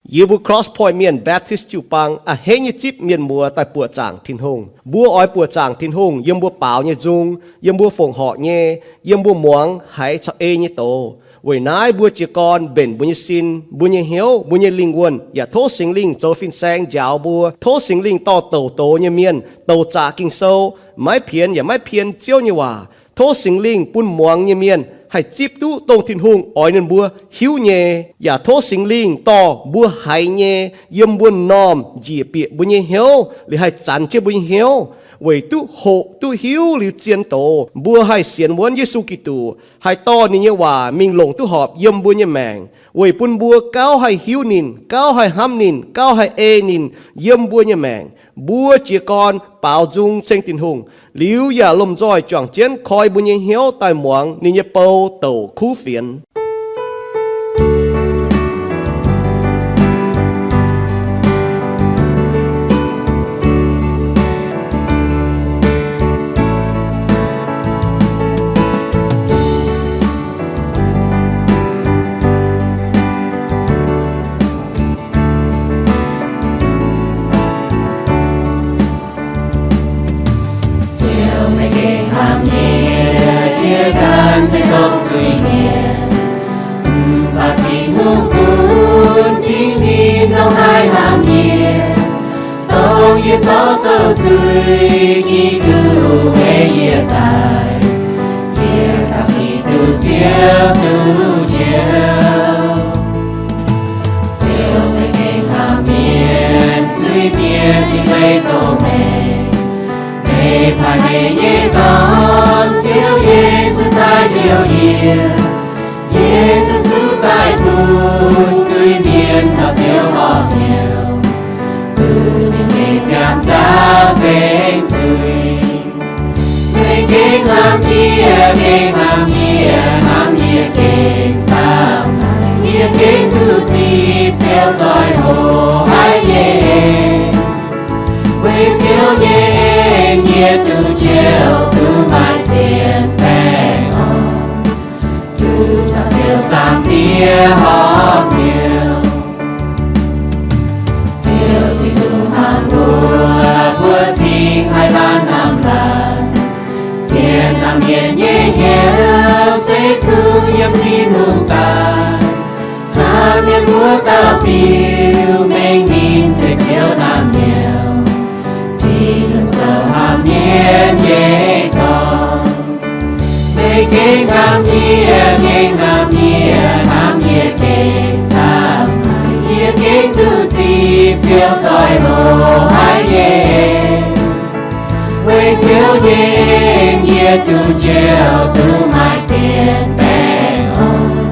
Yie mbuo Cross Point Mienh Baptist jiu-baang a'hneiv nyei zipv mienh muoz daaih buoqc zaangc Tin-Hungh. Mbuo oix buoqc zaangc Tin-Hungh yiem mbuo baaux nyei nzung, yiem mbuo fongc horc nyei, yiem mbuo muangx haiz caux ei nyei doz. Weic naaiv mbuo jiez gorn mbenc mbuo nyei sin, mbuo nyei hnyouv, mbuo nyei lingh wuonh, yaac tov Singx Lingh zoux fin-saeng njaaux mbuo. Tov Singx Lingh dorh douc doz nyei mienh, douc zaqc Ging-Sou, maiv pienx yaac maiv pien Ziouv nyei waac. Tov Singx Lingh bun muangx nyei mienh haih zipv duqv dongh Tin-Hungh oix ninh mbuo hiuv nyei. Yaac tov Singx Lingh dorh mbuo haiz nyei yiem mbuo m'normh njiec bieqc mbuo nyei hnyouv, liuz haih zanx jienv mbuo nyei hnyouv, weic duqv hoqc duqv hiuv liuz zien doz, mbuo haih sienx wuonv Yesu Giduc, haih dorh ninh nyei waac mingh longc duqv horpc yiem mbuo nyei maengc, weic bun mbuo gauh haih hiuv ninh, gauh haih hnamv ninh, gauh haih ei ninh yiem mbuo nyei maengc. Mbuo jiez gorn baaux nzung ceng Tin-Hungh, liuz yaac lomh nzoih juangc jienv koi mbuo nyei hnyouv daaih muangx ninh nyei bou douc kuv fienx. Ziouv, meih gengh hnamv yie, yie ganh se dongh zuiz-mienh. Mv baac Tin-Hungh bun Singx Lingh dongh haih hnamv yie, dongh yie zorqv zoux zuiz, Giduc ei yie daaih. Yie ganh Giduc Ziouv duqv njoux. Ziouv, meih gengh hnamv mienh, zuiz-mienh mingh leih doh meih. Meih paaiv meih nyei Dorn, Ziouv Yesu, daaih njoux yie. Yesu zuqc daaih bun zuiz-mienh caux Ziouv horpc hnyouv, duqv ninh nyei ziangh nzauh zengc zuiz. Meih gengh hnamv yie, gengh hnamv yie, hnamv yie gengh camv haic. Yie gengh duqv zipv Ziouv zoih hoc haic nyei en. Weic Ziouv nyei en yie duqv njoux, duqv maaih sienx baengh orn, duqv caux Ziouv Zaangc Diex horpc hnyouv. Ziouv Tin-Hungh hnamv mbuo, mbuo cingx haih laanh hnamv laanh. Sienx hnamv mienh nyei hnyouv se kuv yiem Tin-Hungh daaih. Hnamv mienh wuov dauh biux mengh ninh se Ziouv naamh nyouz. Tin-Hungh zoux hnamv mienh nyei dorngx. Meih gengh hnamv yie, gengh hnamv yie, hnamv yie gengh camv haic. Yie gengh duqv zipv Ziouv zoih hoc haic nyei en. Weic Ziouv nyei en yie duqv njoux, duqv maaih sienx baengh orn,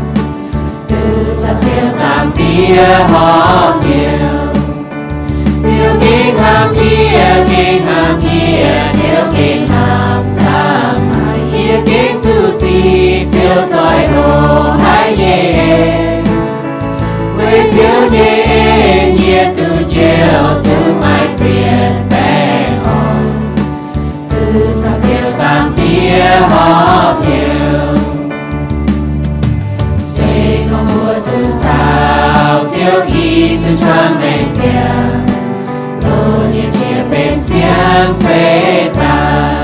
duqv caux Ziouv Zaangc Diex horpc hnyouv. Ziouv gengh hnamv yie, gengh hnamv yie, Ziouv gengh hnamv camv haic. Yie gengh duqv zipv Ziouv zoih hoc haic nyei en. Weic Ziouv nyei en yie duqv njoux, duqv maaih sienx baengh orn, duqv caux Ziouv Zaangc Diex horpc hnyouv. Se gorngv mbuo duqv caux Ziouv Giduc juangc maengc ziangh, loz-nienh jiex benx siang seix daaih.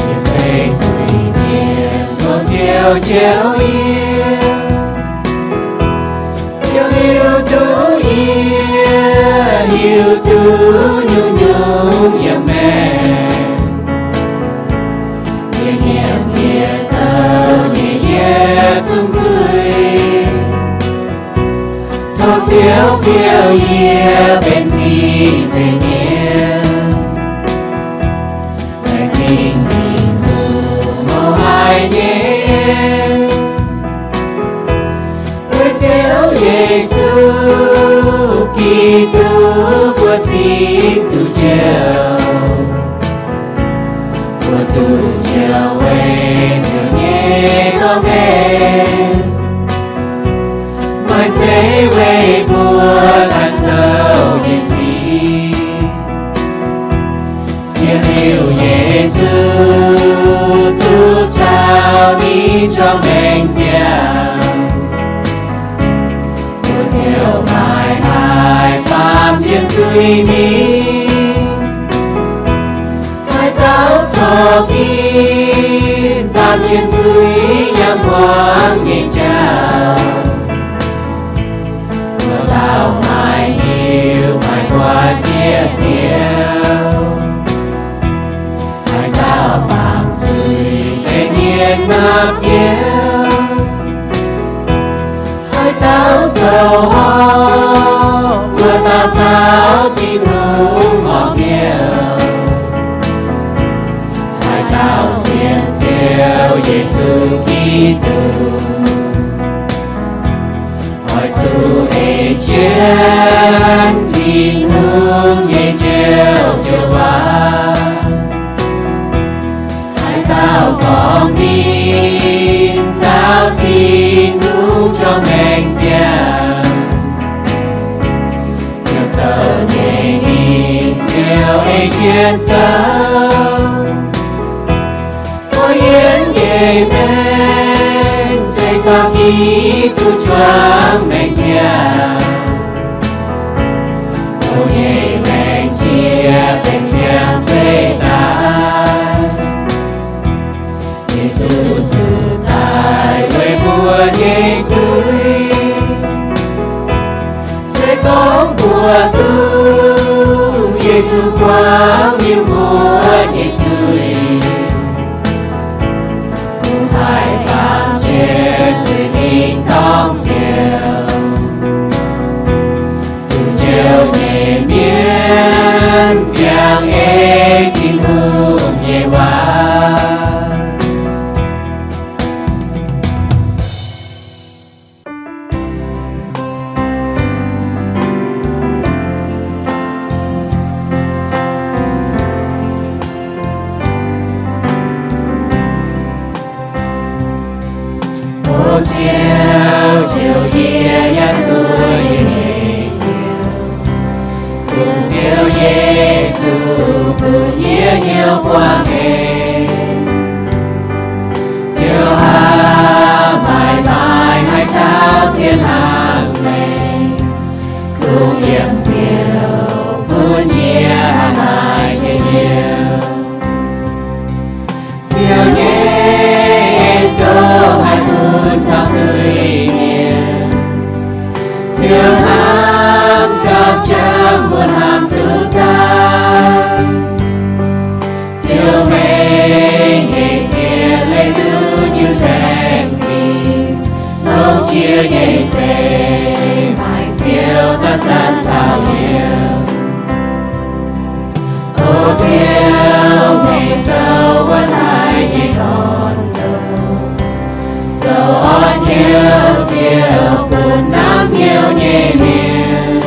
Yie se zuiz-mienh, tov Ziouv njoux yie. Ziouv hiuv duqv yie, hiuv duqv nyungc-nyungc yiem maengc. Yie nyiemc yie zoux nyei yietc zungv zuiz. Tov Ziouv fiou yie benx cing-nzengc mienh, laengz zingh Tin-Hungh mouz haic nyei en. Mbuo zingv duqv njoux, mbuo duqv njoux weic Ziouv nyei gorngv mengh. Maaih zeiv weic mbuo daaih zoux nyei sic. Siev liuz Yesu duqv caux ninh juangc maengc ziangh, mbuo ziouc maaih haaix baamh jienv zuiz mingh. Haaix dauh corc ginv baamh jienv zuiz yangh buangv nyei jauv, wuov dauh maaih hiuv maaih guaax jiex Ziouv. Haaix dauh baamh zuiz se mienh nopv Ziouv. Haaix dauh zoux horv, wuov dauh caux Tin-Hungh horpc hnyouv. Haaix dauh sienx Ziouv Yesu Giduc, oix zuqc ei jienv Tin-Hungh nyei njoux joux waac. Haaix dauh gorngv ninh caux Tin-Hungh juangc maengc ziangh, ziouc zoux nyei mingh ziouc ei jienv zoux. Mbuo yiem nyei maengc se caux Giduc juangc maengc ziangh. Mbuo nyei maengc jiex benx ziangh zeiv daaih. Yesu zuqc daic weic mbuo nyei zuiz. Se gorngv mbuo duqv Yesu buangv liuz mbuo nyei zuiz, mbuo haih baamh jiex zuiz mingh dorng Ziouv. Duqv njoux nyei mienh ziangh ei Tin-Hungh nyei waac. O Ziouv, njoux yie yaac zuov yie nyei siou. Kungx Ziouv Yesu bun yie hnyouv buangh heix. Ziouv aac, maaih maaih haaix dauh zien hnangv meih, kungx yiem Ziouv bun yie haih maaih njien-youh. Ziouv nyei en-douh haih bun taux zuiz-mienh. Ziouv hnamv gauh jangv mbuo hnamv duqv zaah. Ziouv meih nyei ziex leih duqv nyungc baengh fim, longc jiex nyei se maaih Ziouv zanc-zanc caux yiem. O Ziouv, meih zoux wuov laaic nyei gorn-ndoqv, zoux orn hnyouv Ziouv bun namv hnyouv nyei mienh,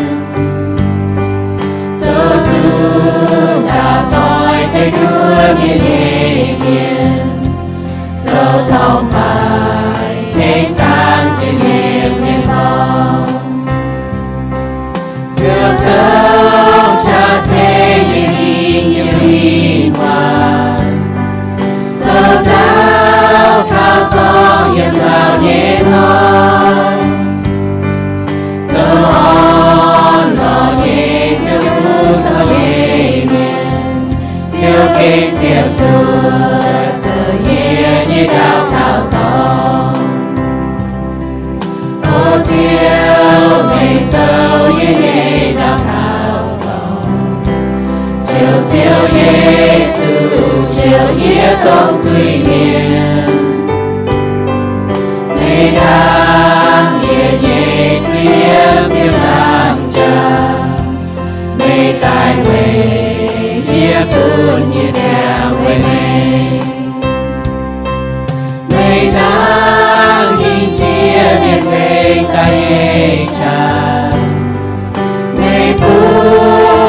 zoux zuqc dauh doix deix duqv mienh nyei mienh, zoux torngv-baaix tengx dangh jiex mienh nyei forng. Ziouv zoux qaqv tengx mienh nyei jiex mingh waac, zoux dauh kaux dorngh yiem nzauh nyei hnoi, zoux orn-lorqc nyei Ziouv, kuv kouv nyei mienh, Ziouv gengh ziepc zuoqc zoux yie nyei ndau kaux dorngh. O Ziouv, meih zoux yie nyei ndau kaux dorngh, njoux Ziouv Yesu, njoux yie dongh zuiz-mienh. Meih dangv yie nyei zuiz yiem ziepc nzaangc jaax, meih daaih weic yie, bun yie ziangh weic meih. Meih dangv hingh jiex mienh nzengc daaih nyei qaqv, meih bun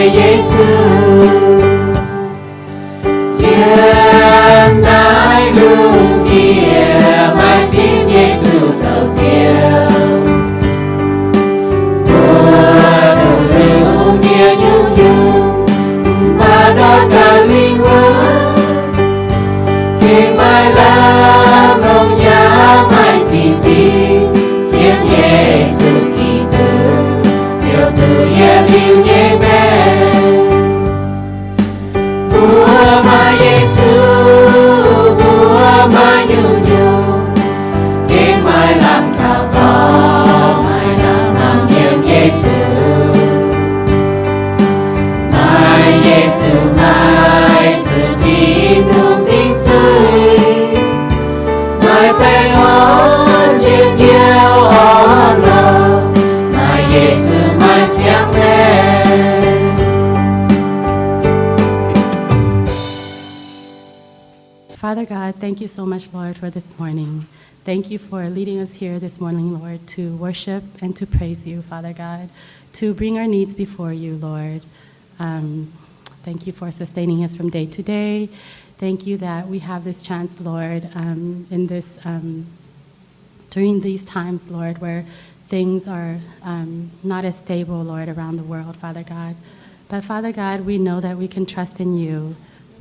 Yesu, yiem naaiv lungh ndiev maaih zipv Yesu zoux Ziouv. Mbuo duqv lungh ndiev nyungc-nyungc, mv baac ndortv ganh lingh wuonh, gengh maaih lamh longc yaac maaih cing-nzengc, sienx Yesu Giduc, Ziouv duqv yietc liuz nyei maengc. Mbuo maaih Yesu, mbuo maaih nyungc-nyungc, gengh maaih lamh kaux dorngx, maaih lamh hnamv yiem Yesu. Maaih Yesu, maaih zuqc Tin-Hungh dingc zuiz, maaih baengh orn njien-youh orn lorqc, maaih Yesu maaih siang-maengc. Father God, thank you so much, Lord, for this morning. Thank you for leading us here this morning, Lord, to worship and to praise you, Father God, to bring our needs before you, Lord. Um, thank you for sustaining us from day to day. Thank you that we have this chance, Lord, um, in this, um, during these times, Lord, where things are, um, not as stable, Lord, around the world, Father God. But Father God, we know that we can trust in you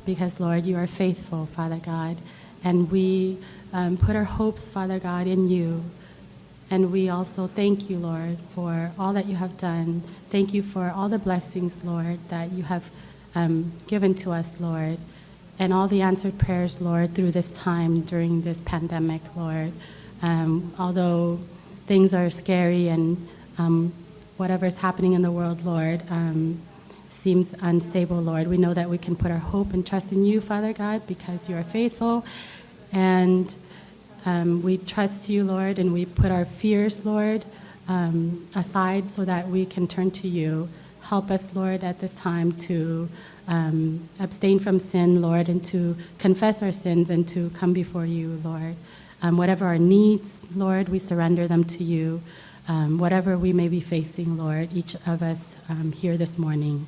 because, Lord, you are faithful, Father God. And we, um, put our hopes, Father God, in you. And we also thank you, Lord, for all that you have done. Thank you for all the blessings, Lord, that you have, um, given to us, Lord, and all the answered prayers, Lord, through this time during this pandemic, Lord. Um, although things are scary and, um, whatever is happening in the world, Lord, um, seems unstable, Lord, we know that we can put our hope and trust in you, Father God, because you are faithful. And Um, we trust you, Lord, and we put our fears, Lord, um, aside so that we can turn to you. Help us, Lord, at this time to, um, abstain from sin, Lord, and to confess our sins and to come before you, Lord. Um, whatever our needs, Lord, we surrender them to you. Um, whatever we may be facing, Lord, each of us, um, here this morning.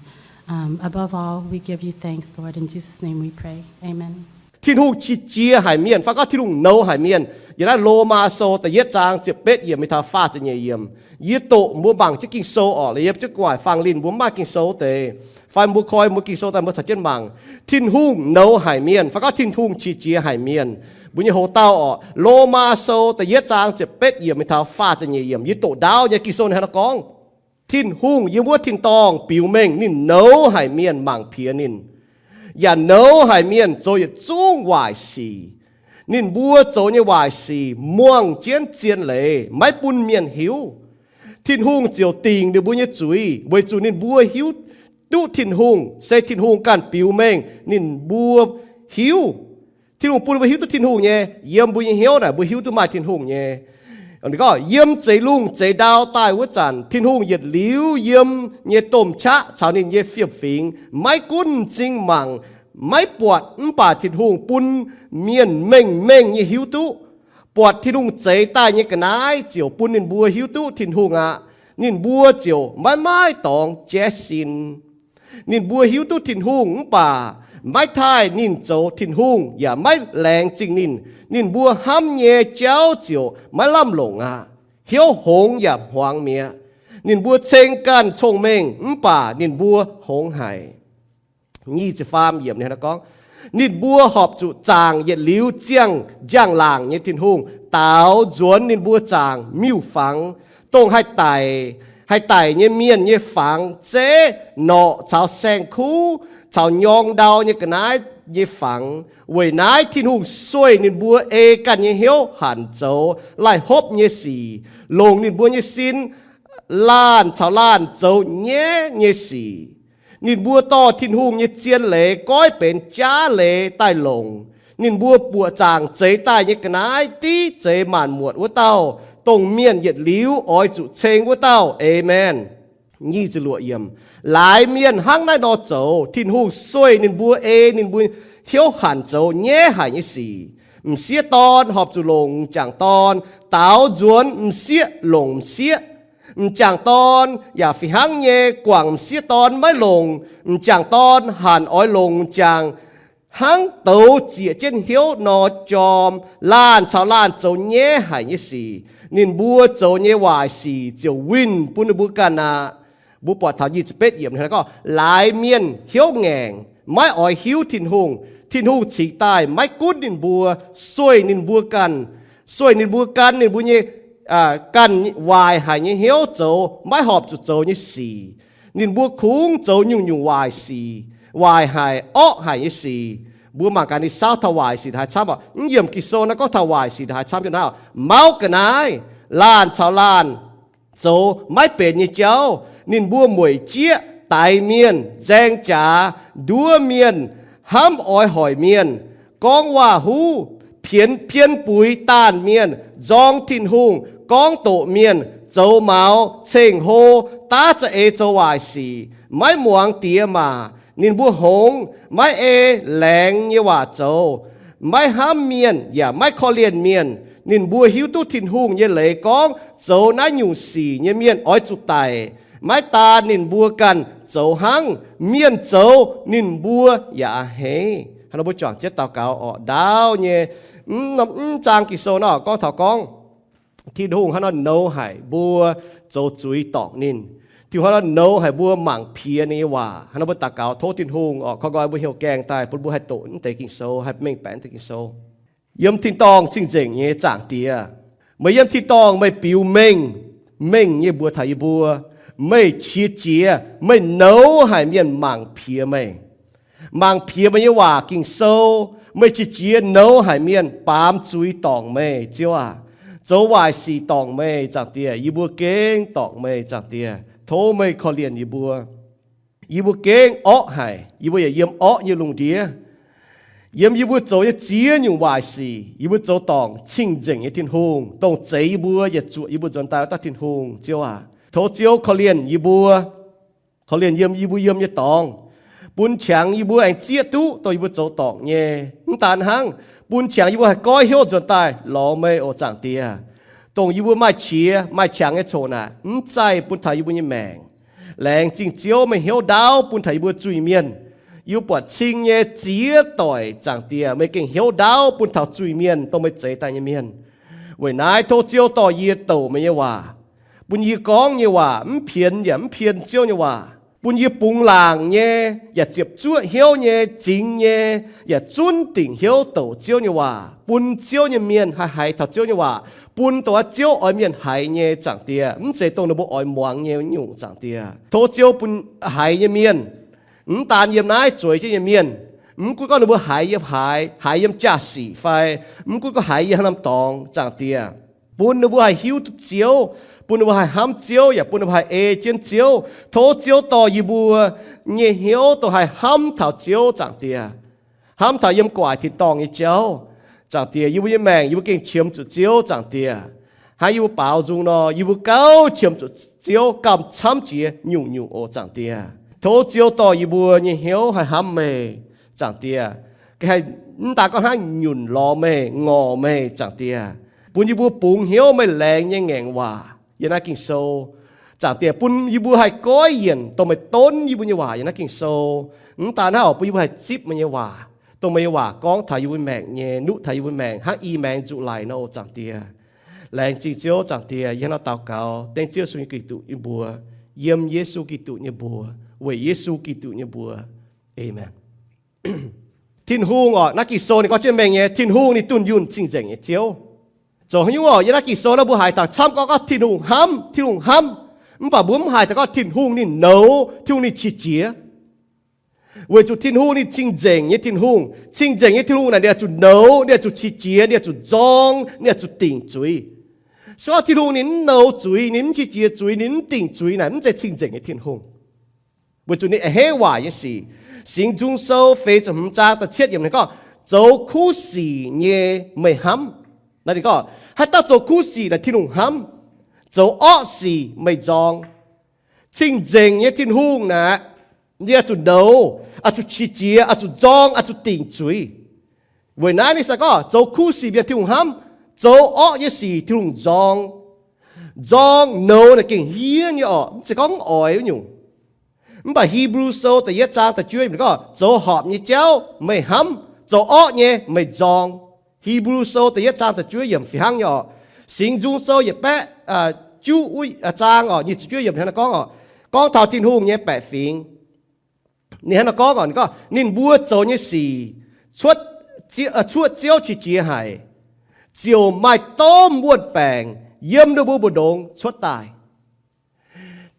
Um, above all, we give you thanks, Lord. In Jesus' name we pray. Amen. Tin-Hungh qiex jiez haic mienh, fai gorngv Tin-Hungh nouz haic mienh. Yiem naaiv Lomaa Sou da'yietv zaang ziepc betv yiemc mingh taux faah ziepc nyeic yiemc. Yie doqc mbuo mangc jienv Ging-Sou orqc, laaix yiem jienv gu'nguaaic fangx linh mbuo mv maaih Ging-Sou deix, fai mbuo koi mbuo Ging-Sou daaih mbuo caux jienv mangc. Tin-Hungh nouz haic mienh, fai gorngv Tin-Hungh qiex jiez haic mienh. Mbuo nyei houx-dauh orqc, Lomaa Sou da'yietv zaang ziepc betv yiemc mingh taux faah ziepc nyeic yiemc. Yie doqc ndaauv nyei Ging-Sou naaiv hnangv naaiv gorngv, Tin-Hungh yiem wuov tin-dorngh biux mengh ninh nouz haic mienh mangc piex ninh, yaac nouz haic mienh zoux yietc zungv waaic sic. Ninh mbuo zoux nyei waaic sic muangh jienv zien leiz, maiv bun mienh hiuv. Tin-Hungh ziouc dingc ninh mbuo nyei zuiz, weic zuqc ninh mbuo hiuv duqv Tin-Hungh se Tin-Hungh ganh biux mengh ninh mbuo hiuv. Tin-Hungh bun mbuo hiuv duqv Tin-Hungh nyei, yiem mbuo nyei hnyouv naaic mbuo hiuv duqv maaih Tin-Hungh nyei. Gorngv yiem zeix lungh zeix ndau daaih wuov zanc, Tin-Hungh yietc liuz yiem nyei domh qaqv caux ninh nyei fiem-fingx maiv gunv m'zing mangc, maiv buatc, mv baac Tin-Hungh bun mienh mengh mengh nyei hiuv duqv. Buatc Tin-Hungh zeix daaih nyei ga'naaiv ziouc bun ninh mbuo hiuv duqv Tin-Hungh aqv. Ninh mbuo ziouc maiv maaih dorngx jaiv sin. Ninh mbuo hiuv duqv Tin-Hungh mv baac maiv taaih ninh zoux Tin-Hungh yaac maiv laengz zingh ninh. Ninh mbuo hnamv nyei jauv ziouc maiv lamh longc aqv. Hnyouv hngongx yaac hmuangx mi'aqv. Ninh mbuo ceng ganh cong-mengh mv baac ninh mbuo hngongx haic. Nyic ziepc faam yiemc gorngv, ninh mbuo horpc zuqc zaangc yietc liuz ziangh njang-laangc nyei Tin-Hungh daaux nzuonx ninh mbuo zaangc miuc-fangx, dongh haih daic, haih daic nyei mienh nyei fangx, zeiv, norqc caux saeng-kuv caux nyorng ndau nyei ga'naaiv nyei fangx. Weic naaiv Tin-Hungh sueih ninh mbuo ei ganh nyei hnyouv hanc zoux laih hopv nyei sic, longc ninh mbuo nyei sin laanh caux laanh zoux nyaiv nyei sic. Ninh mbuo dorh Tin-Hungh nyei zien leiz goiv benx jaav leiz daaih longc. Ninh mbuo buoqc zaangc zeix daaih nyei ga'naaiv div zeix maanc muotc wuov dauh, dongh mienh yietc liuz oix zuqc ceng wuov dauh. Aamen. Laaix mienh hnangv naaiv nor zoux, Tin-Hungh sueih ninh mbuo ei ninh mbuo hnyouv hanc zoux nyaiv haic nyei sic. M'sieqv dorn horpc zuqc longc m'jangc dorn daaux nzuonx m'sieqv longc m'sieqv. M'jangc dorn yaac fih hnangv nyei guangc m'sieqv dorn maiv longc. M'jangc dorn hanc oix longc m'jangc hnangv douz zieqc jienv hnyouv nor jorm. Laanh caux laanh zoux nyaiv haic nyei sic, ninh mbuo zoux nyei waaic sic ziouc winh bun ninh mbuo ganh aqv. Mbuo buatc taux nyic ziepc betv yiemc gorngv, laaix mienh hnyouv ngaengc, maiv oix hiuv Tin-Hungh. Tin-Hungh cingx daaih maiv gunv ninh mbuo, sueih ninh mbuo ganh, sueih ninh mbuo gan ninh mbuo nyei, ganh waaic haic nyei hnyouv zoux maiv horpc zuqc zoux nyei sic. Ninh mbuo kungx zoux nyungc-nyungc waaic sic, waaic haic, orqv haic nyei sic. Mbuo mangc gaax ninh saauv taux waaic sic haaix camv oc. Mv yiemc Ging-Sou naaiv gorngv taux waaic sic haaix camv jienv naaiv oc. Mauv ga'naaiv, laanh caux laanh zoux maiv benx nyei jauv. Ninh mbuo mueic jieqv, daix mienh, nzaeng jaax, nduov mienh, hnamv oix hoic mienh, gorngv waac-huv, pien, pien buix daanh mienh, nzorng Tin-Hungh, gorngv doqc mienh, zoux maux, ceng-hlo, daav za'eix zoux waaic sic, maiv muangx diex maac. Ninh mbuo hngongx, maiv ei laengz nyei waac zoux, maiv hnamv mienh yaac maiv korv-lienh mienh. Ninh mbuo hiuv duqv Tin-Hungh nyei leiz gorngv zoux naaiv nyungc sic nyei mienh oix zuqc daic. Maiv daan ninh mbuo ganh zoux hnangv, mienh zoux ninh mbuo yaac a'hneiv. Hnangv nor mbuo juangc jienv daux gaux oc. Ndaauv nyei, mv, mv zaang Ging-Sou nor gorngv taux gorngv Tin-Hungh hnangv nor nouz haic mbuo zoux zuiz dorngc ninh. Tin-Hungh hnangv nor nouz haic mbuo mangc piex ninh nyei waac. Hnangv nor mbuo daux gaux tov Tin-Hungh oc, koi nqoi mbuo hnyouv gaengh daaih bun mbuo haih doqc naaiv deix Ging-Sou, haih mengh baeqc naaiv deix Ging-Sou. Yiem tin-dorngh cing-nzengc nyei Zaangc Diex, meih yiem tin-dorngh meih biux mengh, mengh nyei mbuox taux yie mbuo, meih qiex jiez, meih nouz haic mienh mangc piex meih, mangc piex meih nyei waac Ging-Sou. Meih qiex jiez nouz haic mienh baamz zuiz dorngc meih, Ziouv aac, zoux waaic sic dorngc meih, Zaangc Diex. Yie mbuo gengh dorngc meih, Zaangc Diex. Tov meih korv-lienh yie mbuo. Yie mbuo gengh orqv haic, yie mbuo yaac yiem orqv nyei lungh ndiev. Yiem yie mbuo zoux nyei ziex nyungc waaic sic, yie mbuo zoux dorngc cing-nzengc nyei Tin-Hungh, dongh zeix yie mbuo yaac zuoqc yie mbuo nzuonx daaih wuov dauh Tin-Hungh, Ziouv aac. Tov Ziouv korv-lienh yie mbuo, korv-lienh yiem yie mbuo yiem nyei dorngx, bun qangx yie mbuo aengx zieqv duqv dongh yie mbuo zoux dorngc nyei. Mv daan hnangv, bun qangx yie mbuo haih goiv hnyouv nzuonx daaih lorz meih oc, Zaangc Diex. Dongh yie mbuo maaih qiex maaih qangx nyei coc naaic, mv zaih bun taux yie mbuo nyei maengc. Laengz zingh Ziouv meih hnyouv ndaauv bun taux yie mbuo zuiz-mienh. Yie mbuo buatc cing nyei ziex doic, Zaangc Diex, meih gengh hnyouv ndaauv bun taux zuiz-mienh, dongh meih zeix daaih nyei mienh. Weic naaiv tov Ziouv dorh yie douc meih nyei waac, bun yie gorngv nyei waac mv pienx yaac mv pien Ziouv nyei waac, bun yie bungx laangc nyei yaac ziepc zuoqv hnyouv nyei, zingx nyei, yaac zunv dingc hnyouv douc Ziouv nyei waac, bun Ziouv nyei mienh haih haiz taux Ziouv nyei waac, bun dongh wuov Ziouv oix mienh haiz nyei, Zaangc Diex. Mv zeiz dongh ninh mbuo oix muangx nyei nyungc, Zaangc Diex. Tov Ziouv bun haiz nyei mienh, mv daan yiem naaiv zueiz jienv nyei mienh, mv gunv gorngv ninh mbuo haiz yiem haaix, haiz yiem jaa-sic fai mv gunv gorngv haiz yiem haaix norm dorngx, Zaangc Diex, bun ninh mbuo haih hiuv duqv Ziouv, bun ninh mbuo haih hnamv Ziouv, yaac bun ninh mbuo haih ei jienv Ziouv. Tov Ziouv dorh yie mbuo nyei hnyouv dongh haih hnamv taux Ziouv, Zaangc Diex, hnamv taux yiem gu'nguaaic tin-dorngh nyei jauv. Zaangc Diex, yie mbuo nyei maengc yie mbuo gengh qiemx zuqc Ziouv, Zaangc Diex. Hnangv yie mbuo baaux nzung nor, yie mbuo gauh qiemx zuqc Ziouv gamh camv jiex nyungc-nyungc oc, Zaangc Diex. Tov Ziouv dorh yie mbuo nyei hnyouv haih hnamv meih, Zaangc Diex. Haih mv daan gorngv hnangv nyunc lorz meih, ngorc meih, Zaangc Diex. Bun yie mbuo bungx hnyouv meih laengz nyei ngaengc waac yiem naaiv Ging-Sou, Zaangc Diex. Bun yie mbuo haih goiv yienc dongh meih donv yie mbuo nyei waac yiem naaiv Ging-Sou. Mv daan hnangv, bun yie mbuo haih zipv meih nyei waac, dongh meih nyei waac gorngv taux yie mbuo maengc nyei, nuqv taux yie mbuo maengc hnangv i maengx nzuqc laic nor oc, Zaangc Diex. Laengz zingh Ziouv, Zaangc Diex. Yie hnangv nor daux gaux dengv Ziouv Yesu Giduc nyei mbuox, yiem Yesu Giduc nyei mbuox, weic Yesu Giduc nyei mbuox. Aamen. Tin-Hungh oc, naaiv Ging-Sou ninh gorngv jienv mengh nyei, Tin-Hungh ninh dunh yunh cing-nzengc nyei Ziouv. Zoux haaix nyungc oc, yiem naaiv Ging-Sou naaiv mbuo haiz taux camv gorngv, gorngv Tin-Hungh hnamv, Tin-Hungh hnamv, mv baac mbuo mv haiz taux gorngv Tin-Hungh ninh nouz, Tin-Hungh ninh qiex jiez. Weic zuqc Tin-Hungh ninh cing-nzengc nyei Tin-Hungh. Cing-nzengc nyei Tin-Hungh naaic ninh oix zuqc nouz, ninh oix zuqc qiex jiez, ninh oix zuqc nzorng, ninh oix zuqc dingc zuiz. Se gorngv Tin-Hungh ninh mv nouz zuiz, ninh mv qiex jiez zuiz, ninh mv dingc zuiz naaic mv zeiz cing-nzengc nyei Tin-Hungh. Weic zuqc ninh a'hneiv waaic nyei sic. Singx Nzung Sou feix ziepc hmz zaang da'cietv yiemc ninh gorngv, zoux kuv sic nyei meih hnamv. Naaiv ninh gorngv haaix dauh zoux kuv sic naaic Tin-Hungh hnamv, zoux orqv sic meih nzorng. Cing-nzengc nyei Tin-Hungh naaic, ninh oix zuqc nouz, oix zuqc qiex jiez, oix zuqc nzorng, oix zuqc dingc zuiz. Weic naaiv ninh se gorngv zoux kuv sic mienh Tin-Hungh hnamv, zoux orqv nyei sic Tin-Hungh nzorng. Nzorng nouz naaic gengh hniev nyei orqc, mv zeiz gorngv mv oix wuov nyungc. Mv baac Hipv^lu Sou da'yietv zaang da'juov yiemc gorngv, zoux horpc nyei jauv meih hnamv, zoux orqv nyei meih nzorng. Hipv^lu Sou da'yietv zaang da'juov yiemc fih hnangv nyei orqc. Singx Nzung Sou yietc baeqv juqv wuov zaang orqc, nyic ziepc juov yiemc hnangv naaiv gorngv orqc, gorngv taux Tin-Hungh nyei baeqc fingx. Ninh hnangv naaiv gorngv orqc, ninh gorngv, ninh mbuo zoux nyei sic cuotv Ziouv qiex jiez haic, ziouc maaih domh wuon-baengc yiem ninh mbuo mbu'ndongx cuotv daaih.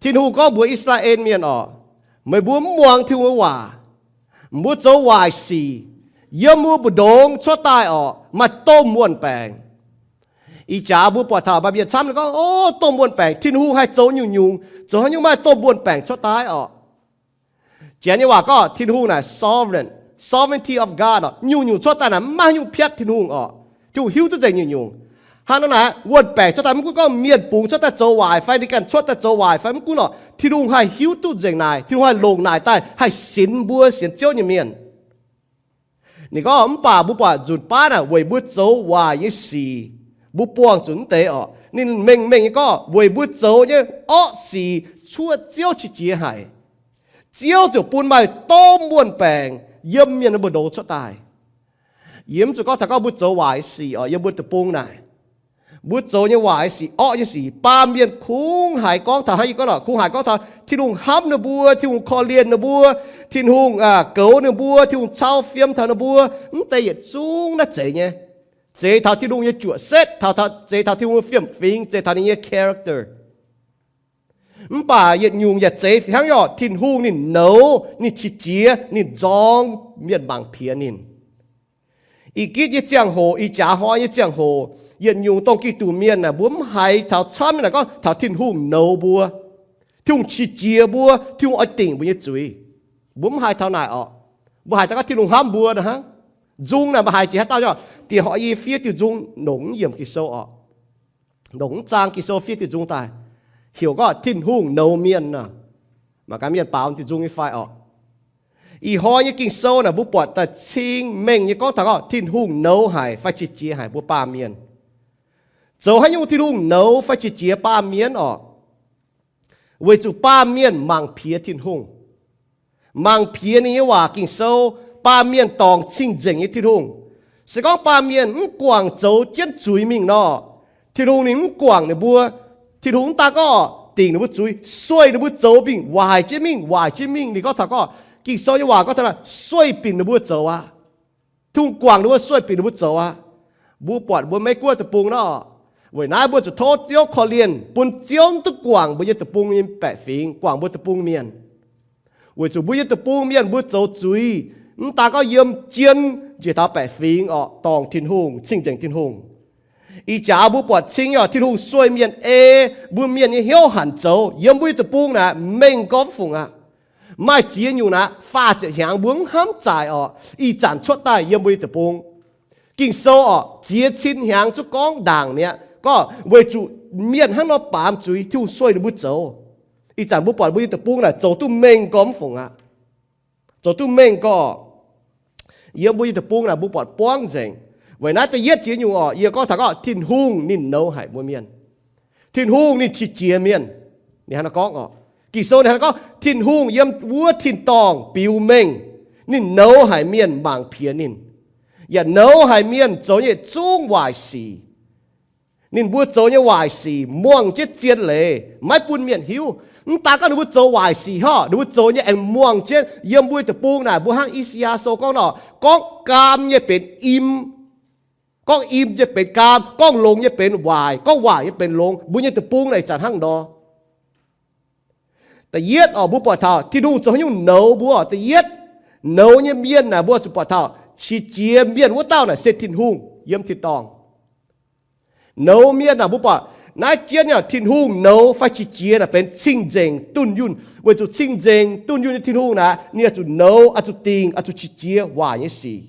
Tin-Hungh gorngv mbuox I^saa^laa^en Mienh orqc, meih mbuo mv muangx Tin-Hungh nyei waac, mbuo zoux waaic sic, yiem mbuo mbu'ndongx cuotv daaih orqc, maaih domh wuon-baengc. Ih jaax mbuo buatc taux maaih mienh camv gorngv, o, domh wuon-baengc, Tin-Hungh haih zoux nyungc-nyungc, zoux haaix nyungc maaih domh wuon-baengc cuotv daaih orqc? Janx nyei waac gorngv Tin-Hungh naaic sovereign, sovereignty of God orqc, nyungc-nyungc cuotv daaih naaic mv maaih haaix nyungc piatv Tin-Hungh orqc. Tin-Hungh hiuv duqv nzengc nyungc-nyungc. Hnangv naaiv naaic, wuon-baengc cuotv daaih mv gunv gorngv mienh bungx cuotv daaih zoux waaic fai ninh ganh cuotv daaih zoux waaic fai mv gunv orqc, Tin-Hungh haih hiuv duqv nzengc naaic. Tin-Hungh haih longc naaic daaih haih sinx mbuo sienx Ziouv nyei mienh. Ninh gorngv, mv baac mbuo buatc nzunc baav naaic weic mbuo zoux waaic nyei sic, mbuo buangh zuqc mv deix orqc. Ninh mengh mengh nyei gorngv weic mbuo zoux nyei orqv sic cuotv Ziouv qiex jiez haic. Ziouv ziouc bun maaih domh wuon-baengc yiem mienh mbu'ndongx cuotv daaih. Yie mv zuqc gorngv taux gorngv mbuo zoux waaic sic orqc, yiem mbuo deic-bung naaic, mbuo zoux nyei waaic sic, orqv nyei sic, baamh mienh kungx haiz gorngv taux hnangv yie gorngv orqc, kungx haiz gorngv taux Tin-Hungh hnamv ninh mbuo, Tin-Hungh korv-lienh ninh mbuo, Tin-Hungh goux ninh mbuo, Tin-Hungh cau fiem taux ninh mbuo. Mv deix yietc zungv naaiv zeiz nyei, zeiz taux Tin-Hungh nyei juoqc setv, taux, taux, zeiz taux Tin-Hungh nyei fiem-fingx, zeiz taux ninh nyei character. Mv baac yietc nyungc yaac zeiz fih hnangv nyei orqc, Tin-Hungh ninh nouz, ninh qiex jiez, ninh nzorng mienh mangc piex ninh. Ih gitv nyei ziangh hoc, ih jaax hnoi nyei ziangh hoc, yietc nyungc dongh Giduc mienh naaic, mbuo mv haiz taux camv naaic gorngv taux Tin-Hungh nouz mbuo, Tin-Hungh qiex jiez mbuo, Tin-Hungh oix dingc mbuo nyei zuiz. Mbuo mv haiz taux naaic orqc. Mbuo haiz taux gorngv Tin-Hungh hnamv mbuo nor hnangv. Nzung naaic mbuo haiz jiex haaix dauh nyei orqc, diex horqc i fiev diuh nzung longc mv yiemc Ging-Sou orqc, longc mv zaang Ging-Sou fiev diuh nzung daaih, heuc gorngv Tin-Hungh nouz mienh nor. Mangc gaax mienh baaux diuh nzung nyei fai orqc. Ih hnoi nyei Ging-Sou naaic mbuo buatc daaih cing-mengh nyei gorngv taux gorngv Tin-Hungh nouz haic fai qiex jiez haic mbuo baamh mienh. Zoux haaix nyungc Tin-Hungh nouz fai qiex jiez baamh mienh orqc? Weic zuqc baamh mienh mangc piex Tin-Hungh, mangc piex ninh nyei waac Ging-Sou, baamh mienh dorngc cing-nzengc nyei Tin-Hungh. Se gorngv baamh mienh mv guangc zoux jienv zuiz mingh nor, Tin-Hungh ninh mv guangc ninh mbuo. Tin-Hungh mv daan gorngv dingc ninh mbuo zuiz, sueih ninh mbuo zoux mingh, waaic jienv mingh, waaic jienv mingh. Ninh gorngv taux gorngv, Ging-Sou nyei waac gorngv taux naaic, sueih binc ninh mbuo zoux aqv. Tin-Hungh guangc ninh mbuo, sueih binc ninh mbuo zoux aqv. Mbuo buatc mbuo Meiv Guoqv deic-bung nor, weic naaiv mbuo zuqc tov Ziouv korv-lienh, bun Ziouv mv duqv guangc mbuo nyei deic-bung nyei baeqc fingx, guangc mbuo deic-bung mienh. Weic zuqc mbuo nyei deic-bung mienh mbuo zoux zuiz, mv daan gorngv yiem jienv njiec taux baeqc fingx orqc, dorngc Tin-Hungh, cing-nzengc Tin-Hungh. Ih jaax mbuo buatc cing nyei orqc, Tin-Hungh sueih mienh ei mbuo mienh nyei hnyouv hanc zoux yiem mbuo nyei deic-bung naaic mengh gormx fungc aqv. Maaih ziex nyungc naaic faah ziepc hnyangx mbuo mv hnamv zaaic orqc, ih zanc cuotv daaih yiem mbuo nyei deic-bung. Ging-Sou orqc, ziex cin hnyangx zuqc gorngv ndaangc mi'aqv. Gorngv weic zuqc mienh hnangv nor baamz zuiz, Tin-Hungh sueih ninh mbuo zoux. Ih zanc mbuo buatc mbuo nyei deic-bung naaic zoux duqv mengh gormx fungc aqv. Zoux duqv mengh gormx. Yiem mbuo nyei deic-bung naaic mbuo buatc buangv nzengc. Weic naaiv da'yietv ziex nyungc orqc, yie gorngv taux gorngv Tin-Hungh ninh nouz haic mbuo mienh. Tin-Hungh ninh qiex jiez mienh. Ninh hnangv naaiv gorngv orqc. Ging-Sou ninh hnangv naaiv gorngv, Tin-Hungh yiem wuov tin-dorngh biux mengh, ninh nouz haic mienh mangc piex ninh, yaac nouz haic mienh zoux nyei zungv waaic sic. Ninh mbuo zoux nyei waaic sic muangh jienv zien leiz, maiv bun mienh hiuv. Mv daan gorngv ninh mbuo zoux waaic sic hov, ninh mbuo zoux nyei aengx muangh jienv. Yiem mbuo nyei deic-bung naaic, mbuo hnangv I^saa^yaa Sou gorngv nor, gorngv gaam nyei benx im, gorngv im nyei benx gaam, gorngv longx nyei benx waaic, gorngv waaic nyei benx longx. Mbuo nyei deic-bung naaic ih zanc hnangv nor. Da'yietv orqc, mbuo buatc taux Tin-Hungh zoux haaix nyungc nouz mbuo orqc. Da'yietv, nouz nyei mienh naaic mbuo zuqc buatc taux qiex jiez mienh wuov dauh naaic se Tin-Hungh yiem tin-dorngh. Nouz mienh naaic mbuo buatc naaiv jienv nyei Tin-Hungh nouz fai qiex jiez naaic benx cing-nzengc dunh yunh. Weic zuqc cing-nzengc dunh yunh nyei Tin-Hungh naaic, ninh oix zuqc nouz, oix zuqc dingc, oix zuqc qiex jiez waaic nyei sic.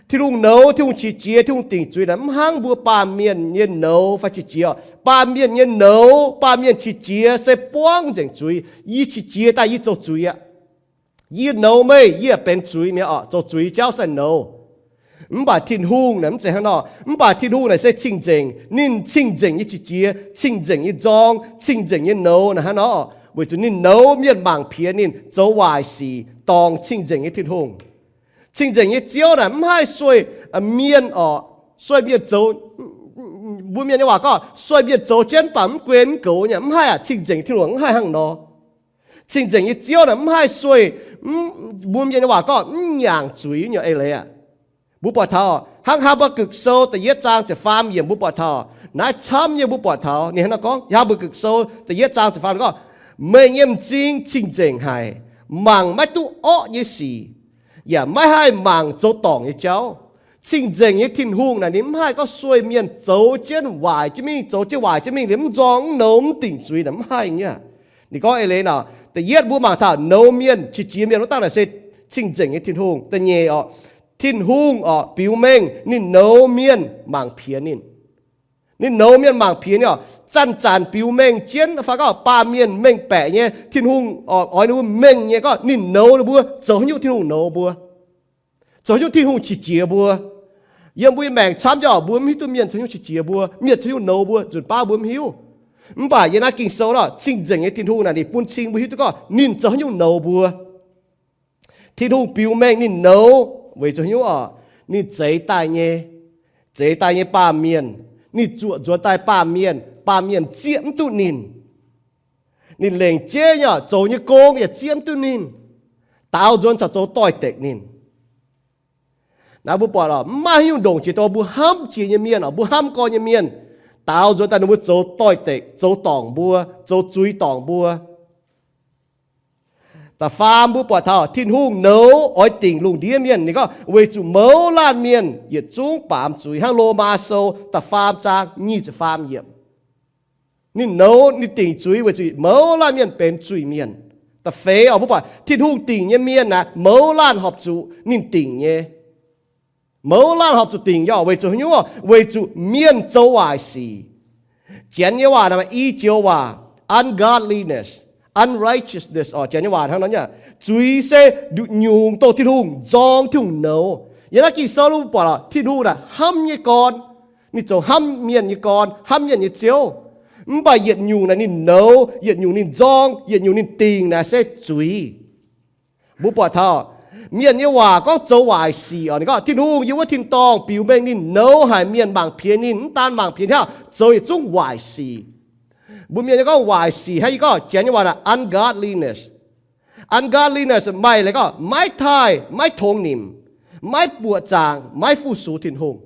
Tin-Hungh nouz, Tin-Hungh qiex jiez, Tin-Hungh dingc zuiz naaic mv hnangv mbuo baamh mienh nyei nouz fai qiex jiez. Baamh mienh nyei nouz, baamh mienh qiex jiez se buangv nzengc zuiz. Yie qiex jiez daaih yie zoux zuiz aqv. Yie nouz meih, yie benx zuiz mi'aqv orqc, zoux zuiz jauv sai nouz. Mv baac Tin-Hungh naaic mv zeiz hnangv nor. Mv baac Tin-Hungh naaic se cing-nzengc. Ninh cing-nzengc nyei qiex jiez, cing-nzengc nyei nzorng, cing-nzengc nyei nouz naaic hnangv nor, weic zuqc ninh nouz mienh mangc piex ninh zoux waaic sic dorngc cing-nzengc nyei Tin-Hungh. Cing-nzengc nyei Ziouv naaic mv haih sueih mienh oc, sueih mienh zoux, mbuo mienh nyei waac gorngv, sueih mienh zoux jienv mv baac mv guen mv goux nyei, mv haih aqv. Cing-nzengc Tin-Hungh mv haih hnangv nor. Cing-nzengc nyei Ziouv naaic mv haih sueih, mbuo mienh nyei waac gorngv, mv nyaangc zuiz nyei eix leiz aqv. Mbuo buatc taux hnangv Haa^mbaa^gukc Sou da'yietv zaang ziepc faam yiemc, mbuo buatc taux naaiv camv nyei. Mbuo buatc taux ninh hnangv nor gorngv, Haa^mbaa^gukc Sou da'yietv zaang ziepc faam gorngv, Meih nyei m'zing cing-nzengc haic, mangc maiv duqv orqv nyei sic, yaac maiv haih mangc zoux dorngc nyei jauv. Cing-nzengc nyei Tin-Hungh naaic ninh mv haih gorngv sueih mienh zoux jienv waaic jienv mingh, zoux jienv waaic jienv mingh liuz mv nzorng mv nouz mv dingc zuiz naaic mv haih nyei aqv. Ninh gorngv eix leiz nor, da'yietv mbuo mangc taux nouz mienh, qiex jiez mienh wuov dauh naaic se cing-nzengc nyei Tin-Hungh. Da'nyeic oc, Tin-Hungh oc biux mengh ninh nouz mienh mangc piex ninh. Ninh nouz mienh mangc piex ninh oc, zanc-zanc biux mengh jienv fai gorngv baamh mienh mengh baeqc nyei, Tin-Hungh oc oix ninh mbuo mengh nyei gorngv ninh nouz ninh mbuo zoux haaix nyungc Tin-Hungh nouz mbuo, zoux haaix nyungc Tin-Hungh qiex jiez mbuo. Yiem mbuo nyei maengc camv jauv mbuo mv hiuv duqv mienh zoux haaix nyungc qiex jiez mbuo, mienh zoux haaix nyungc nouz mbuo, nzunc baav mbuo mv hiuv. Mv baac yiem naaiv Ging-Sou nor, cing-nzengc nyei Tin-Hungh naaic ninh bun cing mbuo hiuv duqv gorngv ninh zoux haaix nyungc nouz mbuo. Tin-Hungh biux mengh ninh nouz weic zuqc haaix nyungc oc? Ninh zeix daaih nyei, zeix daaih nyei baamh mienh, ninh zuoqc nzuonx daaih baamh mienh, baamh mienh zieqv mv duqv ninh. Ninh lengc jeiv nyei oc, zoux nyei gong yaac zieqv mv duqv ninh. Daaux nzuonx corc zoux doix-dekc ninh. Naaiv mbuo buatc oc, mv maaih haaix nyungc ndongc jiex dongh mbuo hnamv jiex nyei mienh oc, mbuo hnamv gorx nyei mienh, daaux nzuonx daaih ninh mbuo zoux doix-dekc, zoux dorngc mbuo, zoux zuiz dorngc mbuo. Da'faam mbuo buatc taux Tin-Hungh nouz oix dingc lungh ndiev mienh. Ninh gorngv weic zuqc mouz laanh mienh yietc zungv baamz zuiz, hnangv Lomaa Sou da'faam zaang nyic ziepc faam yiemc. Ninh nouz ninh dingc zuiz weic zuqc mouz laanh mienh benx zuiz-mienh. Da'feix oc, mbuo buatc Tin-Hungh dingc nyei mienh naaic mouz laanh horpc zuqc ninh dingc nyei. Mouz laanh horpc zuqc dingc nyei oc, weic zuqc haaix nyungc oc? Weic zuqc mienh zoux waaic sic. Janx nyei waac naaic maaih i joux waac, ungodliness, unrighteousness oc. Janx nyei waac hnangv nor nyei. Zuiz se nduqc nyungc dongh Tin-Hungh nzorng, Tin-Hungh nouz. Yiem naaiv Ging-Sou mbuo buatc oc, Tin-Hungh naaic hnamv nyei gorn, ninh zoux hnamv mienh nyei gorn, hnamv mienh nyei Ziouv. Mv baac yietc nyungc naaic ninh nouz, yietc nyungc ninh nzorng, yietc nyungc ninh dingc naaic se zuiz. Mbuo buatc taux mienh nyei waac gorngv zoux waaic sic oc. Ninh gorngv Tin-Hungh yiem wuov tin-dorngh biux mengh ninh nouz haic mienh mangc piex ninh, mv daan mangc piex hnangv, zoux yietc zungv waaic sic. Mbuo mienh nyei gorngv waaic sic hnangv, yie gorngv Janx nyei waac naaic ungodliness. Ungodliness maaih leiz gorngv maiv taaih, maiv tongx nimc, maiv buoqc zaangc, maiv fu-sux Tin-Hungh.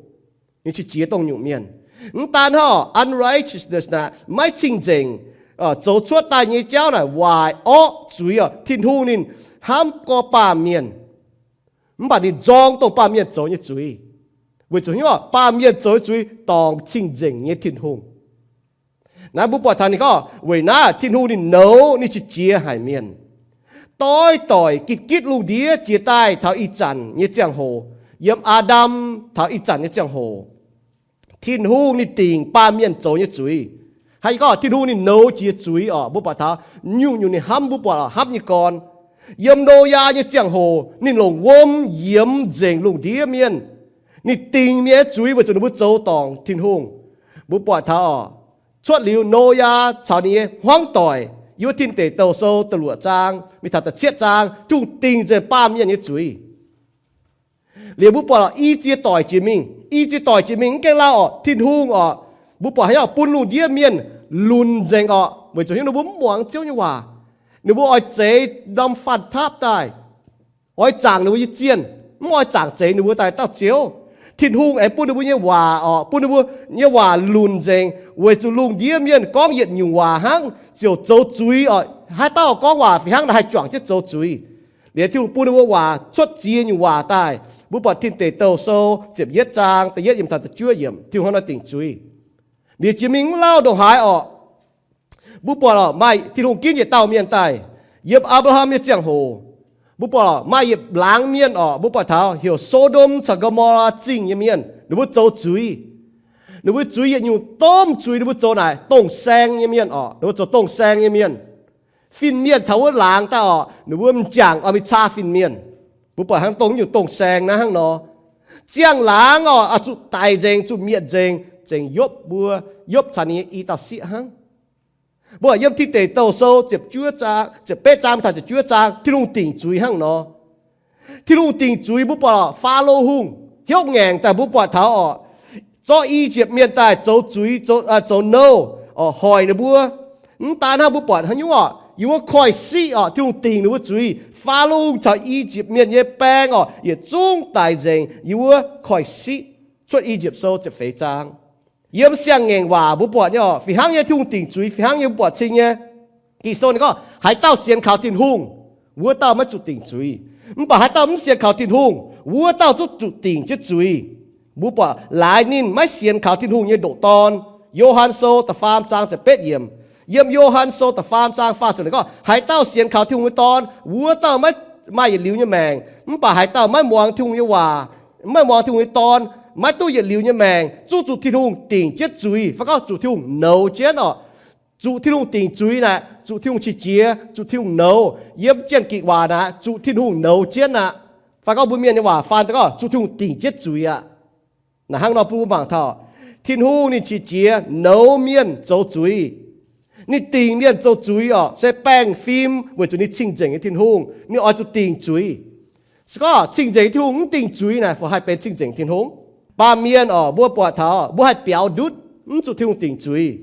Ninh qiex jiez dongh nyungc mienh. Mv daan hnangv, unrighteousness naaic maiv cing-nzengc, zoux cuotv daaih nyei jauv naaic waaic, orqv, zuiz oc. Tin-Hungh ninh hnamv gorx baamh mienh, mv baac ninh nzorng dongh baamh mienh zoux nyei zuiz. Weic zuqc haaix nyungc? Baamh mienh zoux nyei zuiz dorngc cing-nzengc nyei Tin-Hungh. Naaiv mbuo buatc taux ninh gorngv weic naaiv Tin-Hungh ninh nouz ninh qiex jiez haic mienh. Doix-doic gitv-gitv lungh ndiev jiex daaih taux ih zanc nyei ziangh hoc, yiem Aa^ndam taux ih zanc nyei ziangh hoc, Tin-Hungh ninh dingc baamh mienh zoux nyei zuiz. Hnangv yie gorngv Tin-Hungh ninh nouz jiex zuiz oc. Mbuo buatc taux nyungc-nyungc ninh hnamv, mbuo buatc oc, hnamv nyei gorn. Yiem Noyaa nyei ziangh hoc ninh longc wuom yiemx nzengc lungh ndiev mienh. Ninh dingc mienh nyei zuiz weic zuqc ninh mbuo zoux dorngc Tin-Hungh. Mbuo buatc taux oc, cuotv liuz Noyaa caux ninh nyei hmuangv doic, yiem wuov Tin Deic Douh Sou da'luoqc zaang mingh taux da'cietv zaang, Tin-Hungh dingc nzengc baamh mienh nyei zuiz. Liuz mbuo buatc oc, i ziex doic jiex mingh, i ziex doic jiex mingh mv gaengh lauh oc, Tin-Hungh oc, mbuo buatc haaix nyungc bun lungh ndiev mienh lunc nzengc oc, weic zuqc haaix nyungc? Ninh mbuo mv muangx Ziouv nyei waac. Ninh mbuo oix zeix norm fanh taapv daaih, oix zaangc ninh mbuo nyei zienh, mv oix zaangc zeix ninh mbuo daaih dauh Ziouv. Tin-Hungh aengx bun ninh mbuo nyei waac oc, bun ninh mbuo nyei waac lunc nzengc, weic zuqc lungh ndiev mienh gorngv yietc nyungc waac hnangv ziouc zoux zuiz oc. Haaix dauh gorngv waac fih hnangv naaic haih juangc jienv zoux zuiz. Liuz Tin-Hungh bun ninh mbuo waac cuotv ziex nyungc waac daaih. Mbuo buatc Tin Deic Douh Sou ziepc yietv zaang da'yietv yiemc taux da'juov yiemc, Tin-Hungh hnangv naaiv dingc zuiz. Liuz jiex mingh mv lauh ndongc haaix oc, mbuo buatc oc, maaih Tin-Hungh ginv yietc dauh mienh daaih. Yiem Apc^laa^ham nyei ziangh hoc, mbuo buatc oc, maaih yietc laangz mienh oc, mbuo buatc taux heuc So^ndom caux Go^mo^laa Zingh nyei mienh, ninh mbuo zoux zuiz. Ninh mbuo zuiz yietc nyungc domh zuiz, ninh mbuo zoux naaic dongh saeng nyei mienh oc, ninh mbuo zoux dongh saeng nyei mienh. Fin-mienh taux wuov laangz daaih oc, ninh mbuo m'jangc oix mingh caa fin-mienh. Mbuo buatc hnangv dongh nyungc dongh saeng naaiv hnangv nor. Ziangh laangz oc, zuqc daic nzengc, zuqc mietc nzengc, zengc Yopv mbuo, Yopv caux ninh nyei i dauh sieqv hnangv. Mbuo yiem Tin Deic Douh Sou ziepc betv zaang taux ziepc juov zaang, Tin-Hungh dingc zuiz hnangv nor. Tin-Hungh dingc zuiz mbuo buatc Faalo Hungh hnyouv ngaengc daaih mbuo buatc taux oc, zorqv I^yipv Mienh daaih zoux zuiz, zoux nouh, hoic ninh mbuo. Mv daan hnangv, mbuo buatc haaix nyungc oc, yiem wuov koiv-siqv oc, Tin-Hungh dingc ninh mbuo zuiz. Faalo Hungh caux I^yipv Mienh nyei baeng oc, yietc zungv daic nzengc yiem wuov koiv-siqv. Cuotv I^yipv Sou ziepc feix zaang. Yiem Siang-Ngaengc Waac mbuo buatc nyei oc, fih hnangv nyei Tin-Hungh dingc zuiz, fih hnangv nyei mbuo buatc cing nyei. Ging-Sou ninh gorngv, haaix dauh sienx kaux Tin-Hungh, wuov dauh maiv zuqc dingc zuiz. Mv baac haaix dauh mv sienx kaux Tin-Hungh, wuov dauh zungv zuqc dingc jienv zuiz. Mbuo buatc laaix ninh maiv sienx kaux Tin-Hungh nyei ndoqc Dorn. Yo^han Sou da'faam zaang ziepc betv yiemc. Yiem Yo^han Sou da'faam zaang faah ziepc gorngv, haaix dauh sienx kaux Tin-Hungh nyei Dorn, wuov dauh maiv maaih yietc liuz nyei maengc. Mv baac haaix dauh maiv muangx Tin-Hungh nyei waac, maiv muangx Tin-Hungh nyei Dorn, maiv duqv yietc liuz nyei maengc, zungv zuqc Tin-Hungh dingc jienv zuiz, fai gorngv zuqc Tin-Hungh nouz jienv oc. Zuqc Tin-Hungh dingc zuiz naaic, zuqc Tin-Hungh qiex jiez, zuqc Tin-Hungh nouz. Yiem Janx-Gikc waac naaic, zuqc Tin-Hungh nouz jienv aqv. Fai gorngv mbuo Mienh nyei waac faan gorngv, zuqc Tin-Hungh dingc jienv zuiz aqv. Naaic hnangv nor bun mbuo mangc taux, Tin-Hungh ninh qiex jiez nouz mienh zoux zuiz. Ninh dingc mienh zoux zuiz oc, se baengh fim weic zuqc ninh cing-nzengc nyei Tin-Hungh, ninh oix zuqc dingc zuiz. Se gorngv cing-nzengc nyei Tin-Hungh mv dingc zuiz naaic, fai haih benx cing-nzengc Tin-Hungh? Baamh mienh oc, mbuo buatc taux mbuo haih biaux ndutv mv zuqc Tin-Hungh dingc zuiz.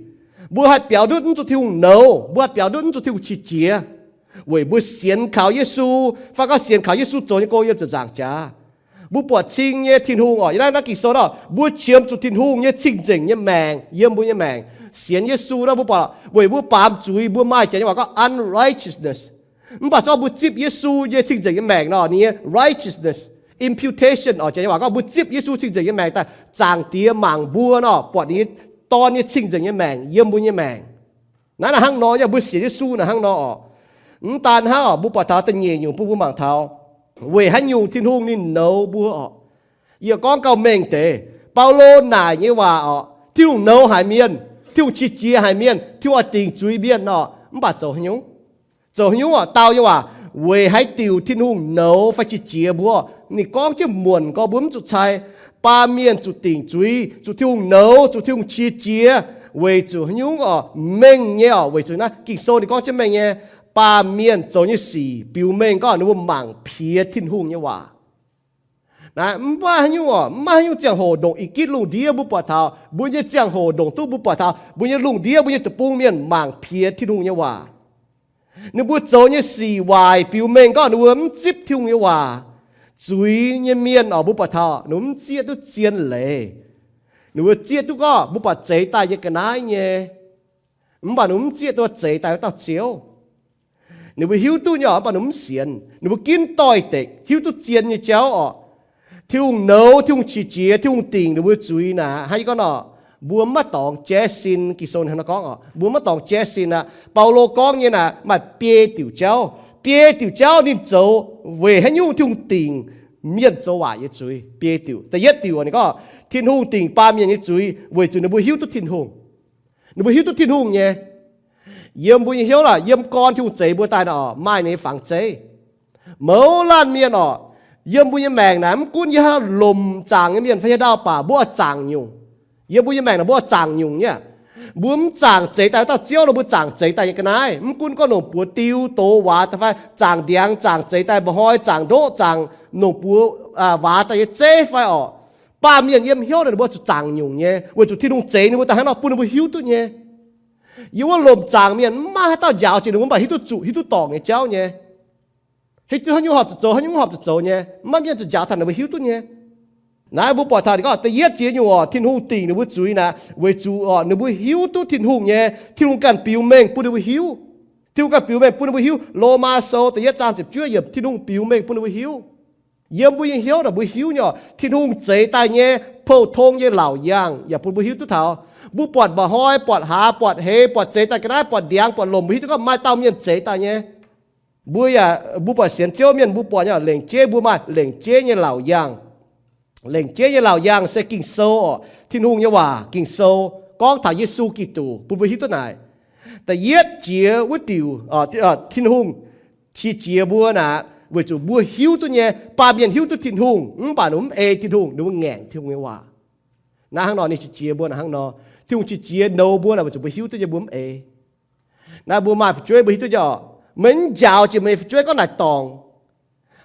Mbuo haih biaux ndutv mv zuqc Tin-Hungh nouz. Mbuo haih biaux ndutv mv zuqc Tin-Hungh qiex jiez, weic mbuo sienx kaux Yesu, fai gorngv sienx kaux Yesu zoux nyei gong yiem ziepc nzaangc jaax. Mbuo buatc cing nyei Tin-Hungh oc, yiem naaiv Ging-Sou nor, mbuo qiemx zuqc Tin-Hungh nyei cing-nzengc nyei maengc yiem mbuo nyei maengc. Sienx Yesu nor, mbuo buatc weic mbuo baamz zuiz, mbuo maaih Janx nyei waac gorngv unrighteousness. Mv baac se gorngv mbuo zipv Yesu nyei cing-nzengc nyei maengc nor, ninh nyei righteousness, imputation oc, Janx nyei waac gorngv mbuo zipv Yesu cing-nzengc nyei maengc daaih, Zaangc Diex mangc mbuo nor, buatc ninh nyei Dorn nyei cing-nzengc nyei maengc yiem mbuo nyei maengc. Naaiv naaic hnangv nor, yie mbuo sienx Yesu naaic hnangv nor oc. Mv daan hnangv oc, mbuo buatc taux da'nyeic nyungc bun mbuo mangc taux, weic haaix nyungc Tin-Hungh ninh nouz mbuo oc. Yie gorngv gauh mengh deix, Baulo naaic nyei waac oc, Tin-Hungh nouz haic mienh, Tin-Hungh qiex jiez haic mienh, Tin-Hungh oix dingc zuiz mienh oc. Mv baac zoux haaix nyungc? Zoux haaix nyungc oc? Dau nyei waac, weic haaix diuc Tin-Hungh nouz fai qiex jiez mbuo? Ninh gorngv jienv muonc gorx, mbuo mv zuqc cai. Baamh mienh zuqc dingc zuiz, zuqc Tin-Hungh nouz, zuqc Tin-Hungh qiex jiez, weic zuqc haaix nyungc oc? Mengh nyei oc, weic zuqc naaiv Ging-Sou ninh gorngv jienv mengh nyei, baamh mienh zoux nyei sic biux mengh gorngv ninh mbuo mangc piex Tin-Hungh nyei waac. Naaiv mv maaih haaix nyungc oc, mv maaih haaix nyungc ziangh hoc ndongc ih gitv lungh ndiev mbuo buatc taux, mbuo nyei ziangh hoc ndongc duqv mbuo buatc taux, mbuo nyei lungh ndiev, mbuo nyei deic-bung mienh mangc piex Tin-Hungh nyei waac. Ninh mbuo zoux nyei sic waaic biux mengh gorngv ninh mbuo mv zipv Tin-Hungh nyei waac. Zuiz nyei mienh oc, mbuo buatc taux ninh mbuo mv zieqv duqv zien leiz. Ninh mbuo zieqv duqv gorngv mbuo buatc zeix daaih nyei ga'naaiv nyei. Mv baac ninh mbuo mv zieqv duqv zeix daaih wuov dauh Ziouv. Ninh mbuo hiuv duqv nyei oc, mv baac ninh mbuo mv sienx. Ninh mbuo ginv doix-dekc, hiuv duqv zien nyei jauv oc. Tin-Hungh nouz, Tin-Hungh qiex jiez, Tin-Hungh dingc ninh mbuo zuiz naaic, hnangv yie gorngv nor, mbuo maiv dorngx jaiv sin. Ging-Sou ninh hnangv nor gorngv oc, mbuo maiv dorngx jaiv sin aqv. Baulo gorngv nyei naaic maaih biei diuc jauv. Biei diuc jauv ninh zoux weic haaix nyungc Tin-Hungh dingc mienh zoux waaic nyei zuiz. Biei diuc. Da'yietv diuc ninh gorngv Tin-Hungh dingc baamh mienh nyei zuiz weic zuqc ninh mbuo hiuv duqv Tin-Hungh. Ninh mbuo hiuv duqv Tin-Hungh nyei. Yiem mbuo nyei hnyouv lac, yiem gorn Tin-Hungh zeix mbuo daaih nor, maaih ninh nyei fangx zeiv. Mouz laanh mienh oc, yiem mbuo nyei maengc naaic, mv gunv yie hnangv lomc zaangc nyei mienh fai hieh ndau baac mbuo oix zaangc nyungc. Yiem mbuo nyei maengc naaic mbuo oix zaangc nyungc nyei. Mbuo mv zaangc zeix daaih wuov dauh Ziouv nor, mbuo zaangc zeix daaih nyei ga'naaiv. Mv gunv gorngv longc buoz diu, dox, waax daaih fai zaangc ndiangx, zaangc zeix daaih mba'hnoi, zaangc ndoqv, zaangc longc buoz, aa, waax daaih nyei zeiv fai oc. Baamh mienh yiem hnyouv naaic ninh mbuo zuqc zaangc nyungc nyei, weic zuqc Tin-Hungh zeix ninh mbuo daaih hnangv nor bun ninh mbuo hiuv duqv nyei. Yiem wuov lomc zaangc mienh mv maaih haaix dauh njaaux jiex ninh mbuo, mv baac hiuv duqv zuqc, hiuv duqv dorngc nyei jauv nyei. Hiuv duqv haaix nyungc horpc zuqc zoux, haaix nyungc horpc zuqc zoux nyei, mv maaih mienh zuqc njaaux taux ninh mbuo hiuv duqv nyei. Naaiv mbuo buatc taux ninh gorngv da'yietv ziex nyungc oc, Tin-Hungh dingc ninh mbuo zuiz naaic, weic zuqc oc, ninh mbuo hiuv duqv Tin-Hungh nyei, Tin-Hungh ganh biux mengh bun ninh mbuo hiuv. Tin-Hungh ganh biux mengh bun ninh mbuo hiuv. Lomaa Sou da'yietv zaang ziepc juov yiemc, Tin-Hungh biux mengh bun ninh mbuo hiuv. Yiem mbuo nyei hnyouv naaic mbuo hiuv nyei oc, Tin-Hungh zeix daaih nyei pou-tong nyei laauc yaangh yaac bun mbuo hiuv duqv taux. Mbuo buatc mba'hnoi, buatc hlaax, buatc hleix, buatc zeix daaih ga'naaiv, buatc ndiangx, buatc lomc, mbuo hiuv duqv gorngv maaih dauh mienh zeix daaih nyei. Mbuo yaac, mbuo buatc sienx Ziouv mienh mbuo buatc nyei oc, lengc jeiv mbuo maaih lengc jeiv nyei laauc yaangh. Lengc jeiv nyei laauc yaangh se Ging-Sou oc, Tin-Hungh nyei waac, Ging-Sou gorngv taux Yesu Giduc bun mbuo hiuv duqv naaic. Da'yietv jiex wuov diuc, Tin-Hungh qiex jiez mbuo naaic, Weic zuqc mbuo hiuv duqv nyei, baamh mienh hiuv duqv Tin-Hungh, mv baac ninh mbuo mv ei Tin-Hungh, ninh mbuo ngaengc Tin-Hungh nyei waac. Naaiv hnangv nor ninh qiex jiez mbuo naaic hnangv nor. Tin-Hungh qiex jiez nouz mbuo naaic weic zuqc mbuo hiuv duqv nyei, mbuo mv ei. Naaiv mbuo maaih fu'jueiv mbuo hiuv duqv nyei oc. Meih mv njaaux jiex meih nyei fu'jueiv gorngv naaic dorngc.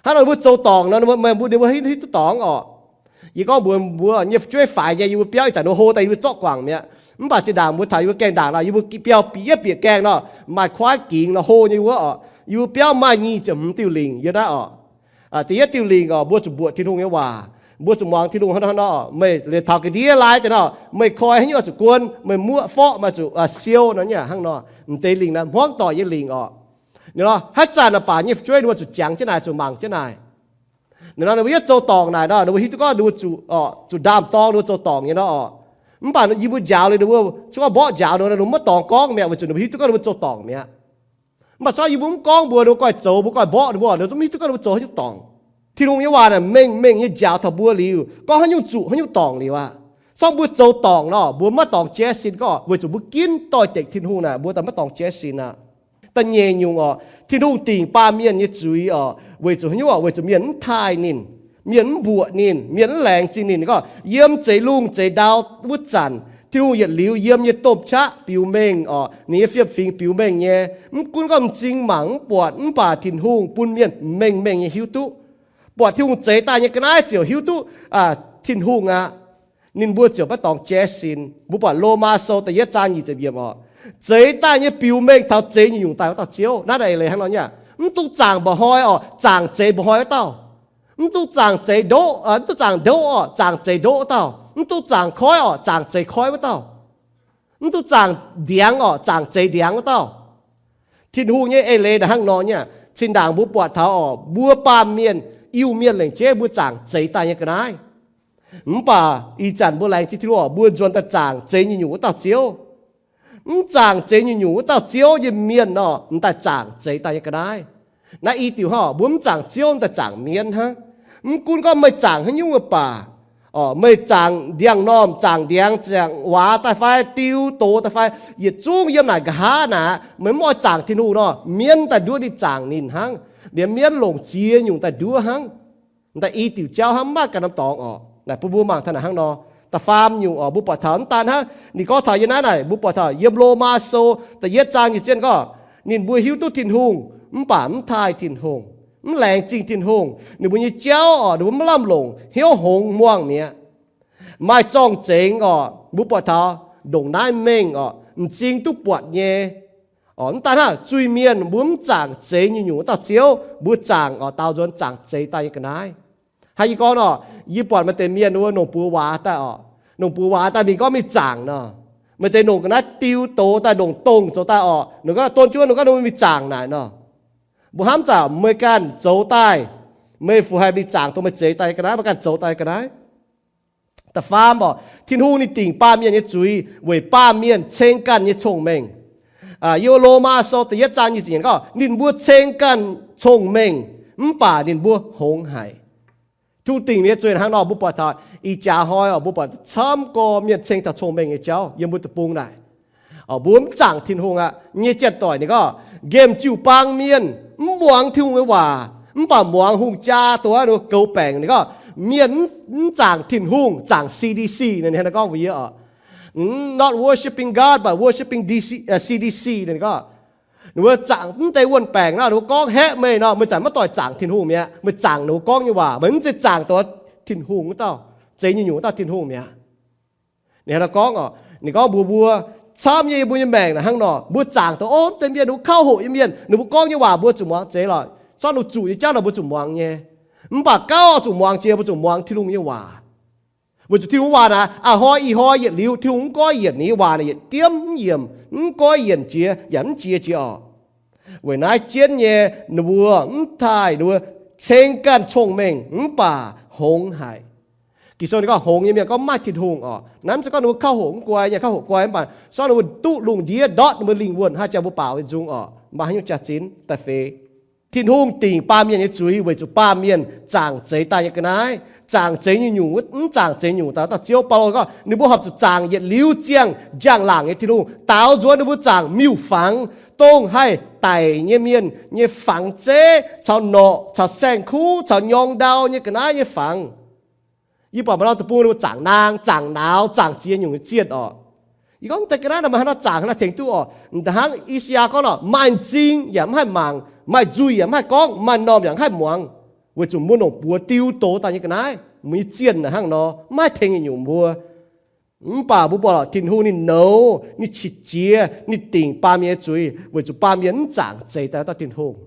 Hnangv nor mbuo zoux dorngc nor, meih mbuo, ninh mbuo hiuv duqv dorngc oc. Yie gorngv mbuox mbuo, nyei fu'jueiv faix nyei, yie mbuo biauv ih zanc ninh mbuo hlo daaih yie mbuo zorqv guangc mi'aqv. Mv baac zinh ndaangc mbuo taux yie mbuo gaengh ndaangc nor, yie mbuo biauv bieqc yietv bieqc gaengh nor, maaih kuaaiv gingx nor hlo nyei wuov oc. Yie mbuo biauv maaih nyic ziepc hmz diuh lingc yiem naaiv oc. Da'yietv diuh lingc oc, mbuo zuqc mbuoqc Tin-Hungh nyei waac. Mbuo zuqc muangx Tin-Hungh hnangv nor, meih liuz taux ga'ndiev laai deix nor, meih koi haaix nyungc oix zuqc guon, meih muoqv forqv meih zuqc siou nor nyei hnangv nor. M'deix lingc naaiv hmuangv doic nyei lingc oc. Ninh nor haaix zanc naaic baac nyei fu'jueiv ninh mbuo zuqc jangx jienv naaic, zuqc mangc jienv naaic. Ninh nor ninh mbuo yietv zoux dorngc naaic nor, ninh mbuo hiuv duqv gorngv ninh mbuo zuqc, zuqc ndaam-dorng ninh mbuo zoux dorngc nyei nor oc. Mv baac yie mbuo njaaux liuz ninh mbuo, se gorngv mborqv njaaux ninh mbuo, ninh mbuo maiv dorngx gorngv mi'aqv, weic zuqc ninh mbuo hiuv duqv gorngv ninh mbuo zoux dorngc mi'aqv. Mv baac se gorngv yie mbuo mv gorngv mbuox ninh mbuo goiv zoux, mbuo goiv mborqv ninh mbuo, ninh mbuo mv hiuv duqv gorngv ninh mbuo zoux haaix nyungc dorngc. Tin-Hungh nyei waac naaic mengh mengh nyei njaaux taux mbuo liuz, gorngv haaix nyungc zuqc haaix nyungc dorngc liuz aqv. Se gorngv mbuo zoux dorngc nor, mbuo maiv dorngx jaiv sin gorngv, weic zuqc mbuo ginv doix-dekc Tin-Hungh naaic, mbuo daaih maiv dorngx jaiv sin aqv. Da'nyeic nyungc oc, Tin-Hungh dingc baamh mienh nyei zuiz oc, weic zuqc haaix nyungc oc? Weic zuqc mienh mv taaih ninh, mienh mv mbuoqc ninh, mienh mv laengz zingh ninh. Ninh gorngv, yiem zeix lungh zeix ndau wuov zanc, Tin-Hungh yietc liuz yiem nyei domh qaqv biux mengh oc, ninh nyei fiem-fingx biux mengh nyei. Mv gunv gorngv m'zing mangc mv buatc, mv baac Tin-Hungh bun mienh mengh mengh nyei hiuv duqv. Buatc Tin-Hungh zeix daaih nyei ga'naaiv ziouc hiuv duqv Tin-Hungh aqv. Ninh mbuo ziouc maiv dorngx jaiv sin. Mbuo buatc Lomaa Sou da'yietv zaang nyic ziepc yiemc oc, zeix daaih nyei biux mengh taux zeix nyungc-nyungc daaih wuov dauh Ziouv. Naaiv naaic eix leiz hnangv nor nyei. Mv dungx zaangc mba'hnoi oc, zaangc zeix mba'hnoi wuov dauh. Mv dungx zaangc zeix ndoqv, mv dungx zaangc ndoqv oc, zaangc zeix ndoqv wuov dauh. Mv dungx zaangc koiv oc, zaangc zeix koiv wuov dauh. Mv dungx zaangc ndiangx oc, zaangc zeix ndiangx wuov dauh. Tin-Hungh nyei eix leiz naaic hnangv nor nyei. Zinh ndaangc mbuo buatc taux oc, mbuo baamh mienh, Iu-Mienh lengc jeiv mbuo zaangc zeix daaih nyei ga'naaiv. Mv baac ih zanc mbuo laengz zingh Tin-Hungh oc, mbuo nzuonx daaih zaangc zeix nyungc-nyungc wuov dauh Ziouv. Mv zaangc zeix nyungc-nyungc wuov dauh Ziouv nyei mienh nor, m'daaih zaangc zeix daaih nyei ga'naaiv. Naaiv i diuc hnangv, mbuo mv zaangc Ziouv, m'daaih zaangc mienh hnangv. Mv gunv gorngv meih zaangc haaix nyungc mv baac, meih zaangc ndiangx-normh, zaangc ndiangx, zaangc waac daaih fai, diu doz daaih fai, yietc zungv yiem naaic nqa'haav naaic, meih mv oix zaangc Tin-Hungh nor, mienh daaih nduov ninh, zaangc ninh hnangv. Liemh mienh longc ziex nyungc daaih nduov hnangv. M'daaih i diuc jauv hnangv, maiv maaih ganh norm dorngx oc. Naaic bun mbuo mangc taux naaic hnangv nor. Da'faam nyungc oc, mbuo buatc taux mv daan hnangv, ninh gorngv taux yiem naaiv naaic, mbuo buatc taux yiem Lomaa Sou da'yietv zaang nyei zien gorngv, ninh mbuo hiuv duqv Tin-Hungh, mv baac mv taaih Tin-Hungh, mv laengz zingh Tin-Hungh. Ninh mbuo nyei jauv oc, ninh mbuo maiv lamh longc, hnyouv hngongx muangh mi'aqv. Maaih zorng-zengx oc, mbuo buatc taux ndongc naaiv mengh oc, m'zing duqv buatc nyei. Mv daan hnangv, zuiz-mienh mbuo mv zaangc zeix nyungc-nyungc wuov dauh Ziouv, mbuo zaangc oc, daaux nzuonx zaangc zeix daaih nyei ga'naaiv. Hnangv yie gorngv nor, yie buatc maaih deix mienh wuov nongc buoz waac daaih oc, nongc buoz waac daaih mingh gorngv mingh zaangc nor, maaih deix nongc ga'naaiv diu doz daaih, nongc dongh zoux daaih oc, nongc ga'naaiv don jienv wuov, nongc ga'naaiv nor mingh zaangc naaic nor. Mbuo hnamv zanc meih ganh zoux daaih, meih fu haih mingh zaangc dongh meih zeix daaih ga'naaiv, meih ganh zoux daaih ga'naaiv. Da'faam oc, Tin-Hungh ninh dingc baamh mienh nyei zuiz weic baamh mienh ceng ganh nyei cong-mengh. Yiem Lomaa Sou da'yietv zaang nyic ziepc yietc gorngv, ninh mbuo ceng ganh cong-mengh, mv baac ninh mbuo hngongx haic. Tin-Hungh dingc nyei zuiz hnangv nor, mbuo buatc taux ih jaax hnoi oc, mbuo buatc camv gorx mienh ceng taux cong-mengh nyei jauv yiem mbuo deic-bung naaic. Mbuo mv zaangc Tin-Hungh aqv nyei janx-doic ninh gorngv, nqemh jiu-baang mienh mv muangx Tin-Hungh nyei waac, mv baac muangx hungh jaa dongh wuov goux baengc. Ninh gorngv mienh mv zaangc Tin-Hungh, zaangc C D C. Ninh hnangv naaiv gorngv mbuox yie oc, not worshiping God but worshiping C D C. Ninh gorngv ninh mbuo zaangc mv deix wuonh baengc nor, ninh mbuo gorngv haeqv meih nor, meih zanc maiv doic zaangc Tin-Hungh mi'aqv. Meih zaangc ninh mbuo gorngv nyei waac, meih mv zeiz zaangc dongh Tin-Hungh wuov dauh, zeix nyungc-nyungc wuov dauh Tin-Hungh mi'aqv. Ninh hnangv naaiv gorngv oc, ninh gorngv mbuox mbuo, camv nyei mbuo nyei maengc naaic hnangv nor, mbuo zaangc dongh, o, mv deix mienh ninh mbuo kauv hoqc nyei mienh, ninh mbuo gorngv nyei waac mbuo zuqc muangx zeiz lorqc. Zorqv ninh zuqc nyei jauv naaic mbuo zuqc muangx nyei. Mv baac gauh oix zuqc muangx jiex, mbuo zuqc muangx Tin-Hungh nyei waac. Weic zuqc Tin-Hungh waac naaic, a'hnoi ih hnoi yietc liuz, Tin-Hungh mv goiv yienc ninh nyei waac naaic yietc diemv mv yiemc, mv goiv yienc jiex yaac mv jiex jiex oc. Weic naaiv jienv nyei, ninh mbuo mv taaih, ninh mbuo ceng ganh cong-mengh mv baac hngongx haic. Ging-Sou ninh gorngv hngongx nyei mienh gorngv mv maaih Tin-Hungh oc. Naaiv mv zeiz gorngv ninh mbuo kauv hoqc mv guai nyei, kauv hoqc guai mv baac se gorngv ninh mbuo duqv lungh ndiev ndortv ninh mbuo lingh wuonh haaix jaax mbuo baaux nyei nzung oc, maaih haaix nyungc jaax-zinh daaih feix. Tin-Hungh dingc baamh mienh nyei zuiz weic zuqc baamh mienh zaangc zeix daaih nyei ga'naaiv, zaangc zeix nyungc-nyungc, mv zaangc zeix nyungc daaih dauh Ziouv. Baulo gorngv ninh mbuo horpc zuqc zaangc yietc liuz ziangh njang-laangc nyei Tin-Hungh, daaux nzuonx ninh mbuo zaangc miuc-fangx, dongh haih daic nyei mienh nyei fangx zeiv caux norqc caux saeng-kuv caux nyorng ndau nyei ga'naaiv nyei fangx. Yie buatc maaih norm deic-bung ninh mbuo zaangc naang, zaangc nauz, zaangc ziex nyungc nyei zienh orqc. Yie gorngv deix ga'naaiv naaic maaih haaix nor zaangc, haaix nor tengx duqv orqc? Dah hnangv I^saa^yaa gorngv orqc, maaih m'zing yaac mv haih mangc, maaih nzuih yaac mv haih gorngv, maaih normh yaac mv haih muangx, weic zuqc mbuo longc buoz diu doz daaih nyei ga'naaiv, mbuo nyei zienh naaic hnangv nor mv haih tengx nyungc-nyungc mbuo. Mv baac mbuo buatc Tin-Hungh ninh nouz, ninh qiex jiez, ninh dingc baamh mienh nyei zuiz, weic zuqc baamh mienh mv zaangc zeix daaih dauh Tin-Hungh.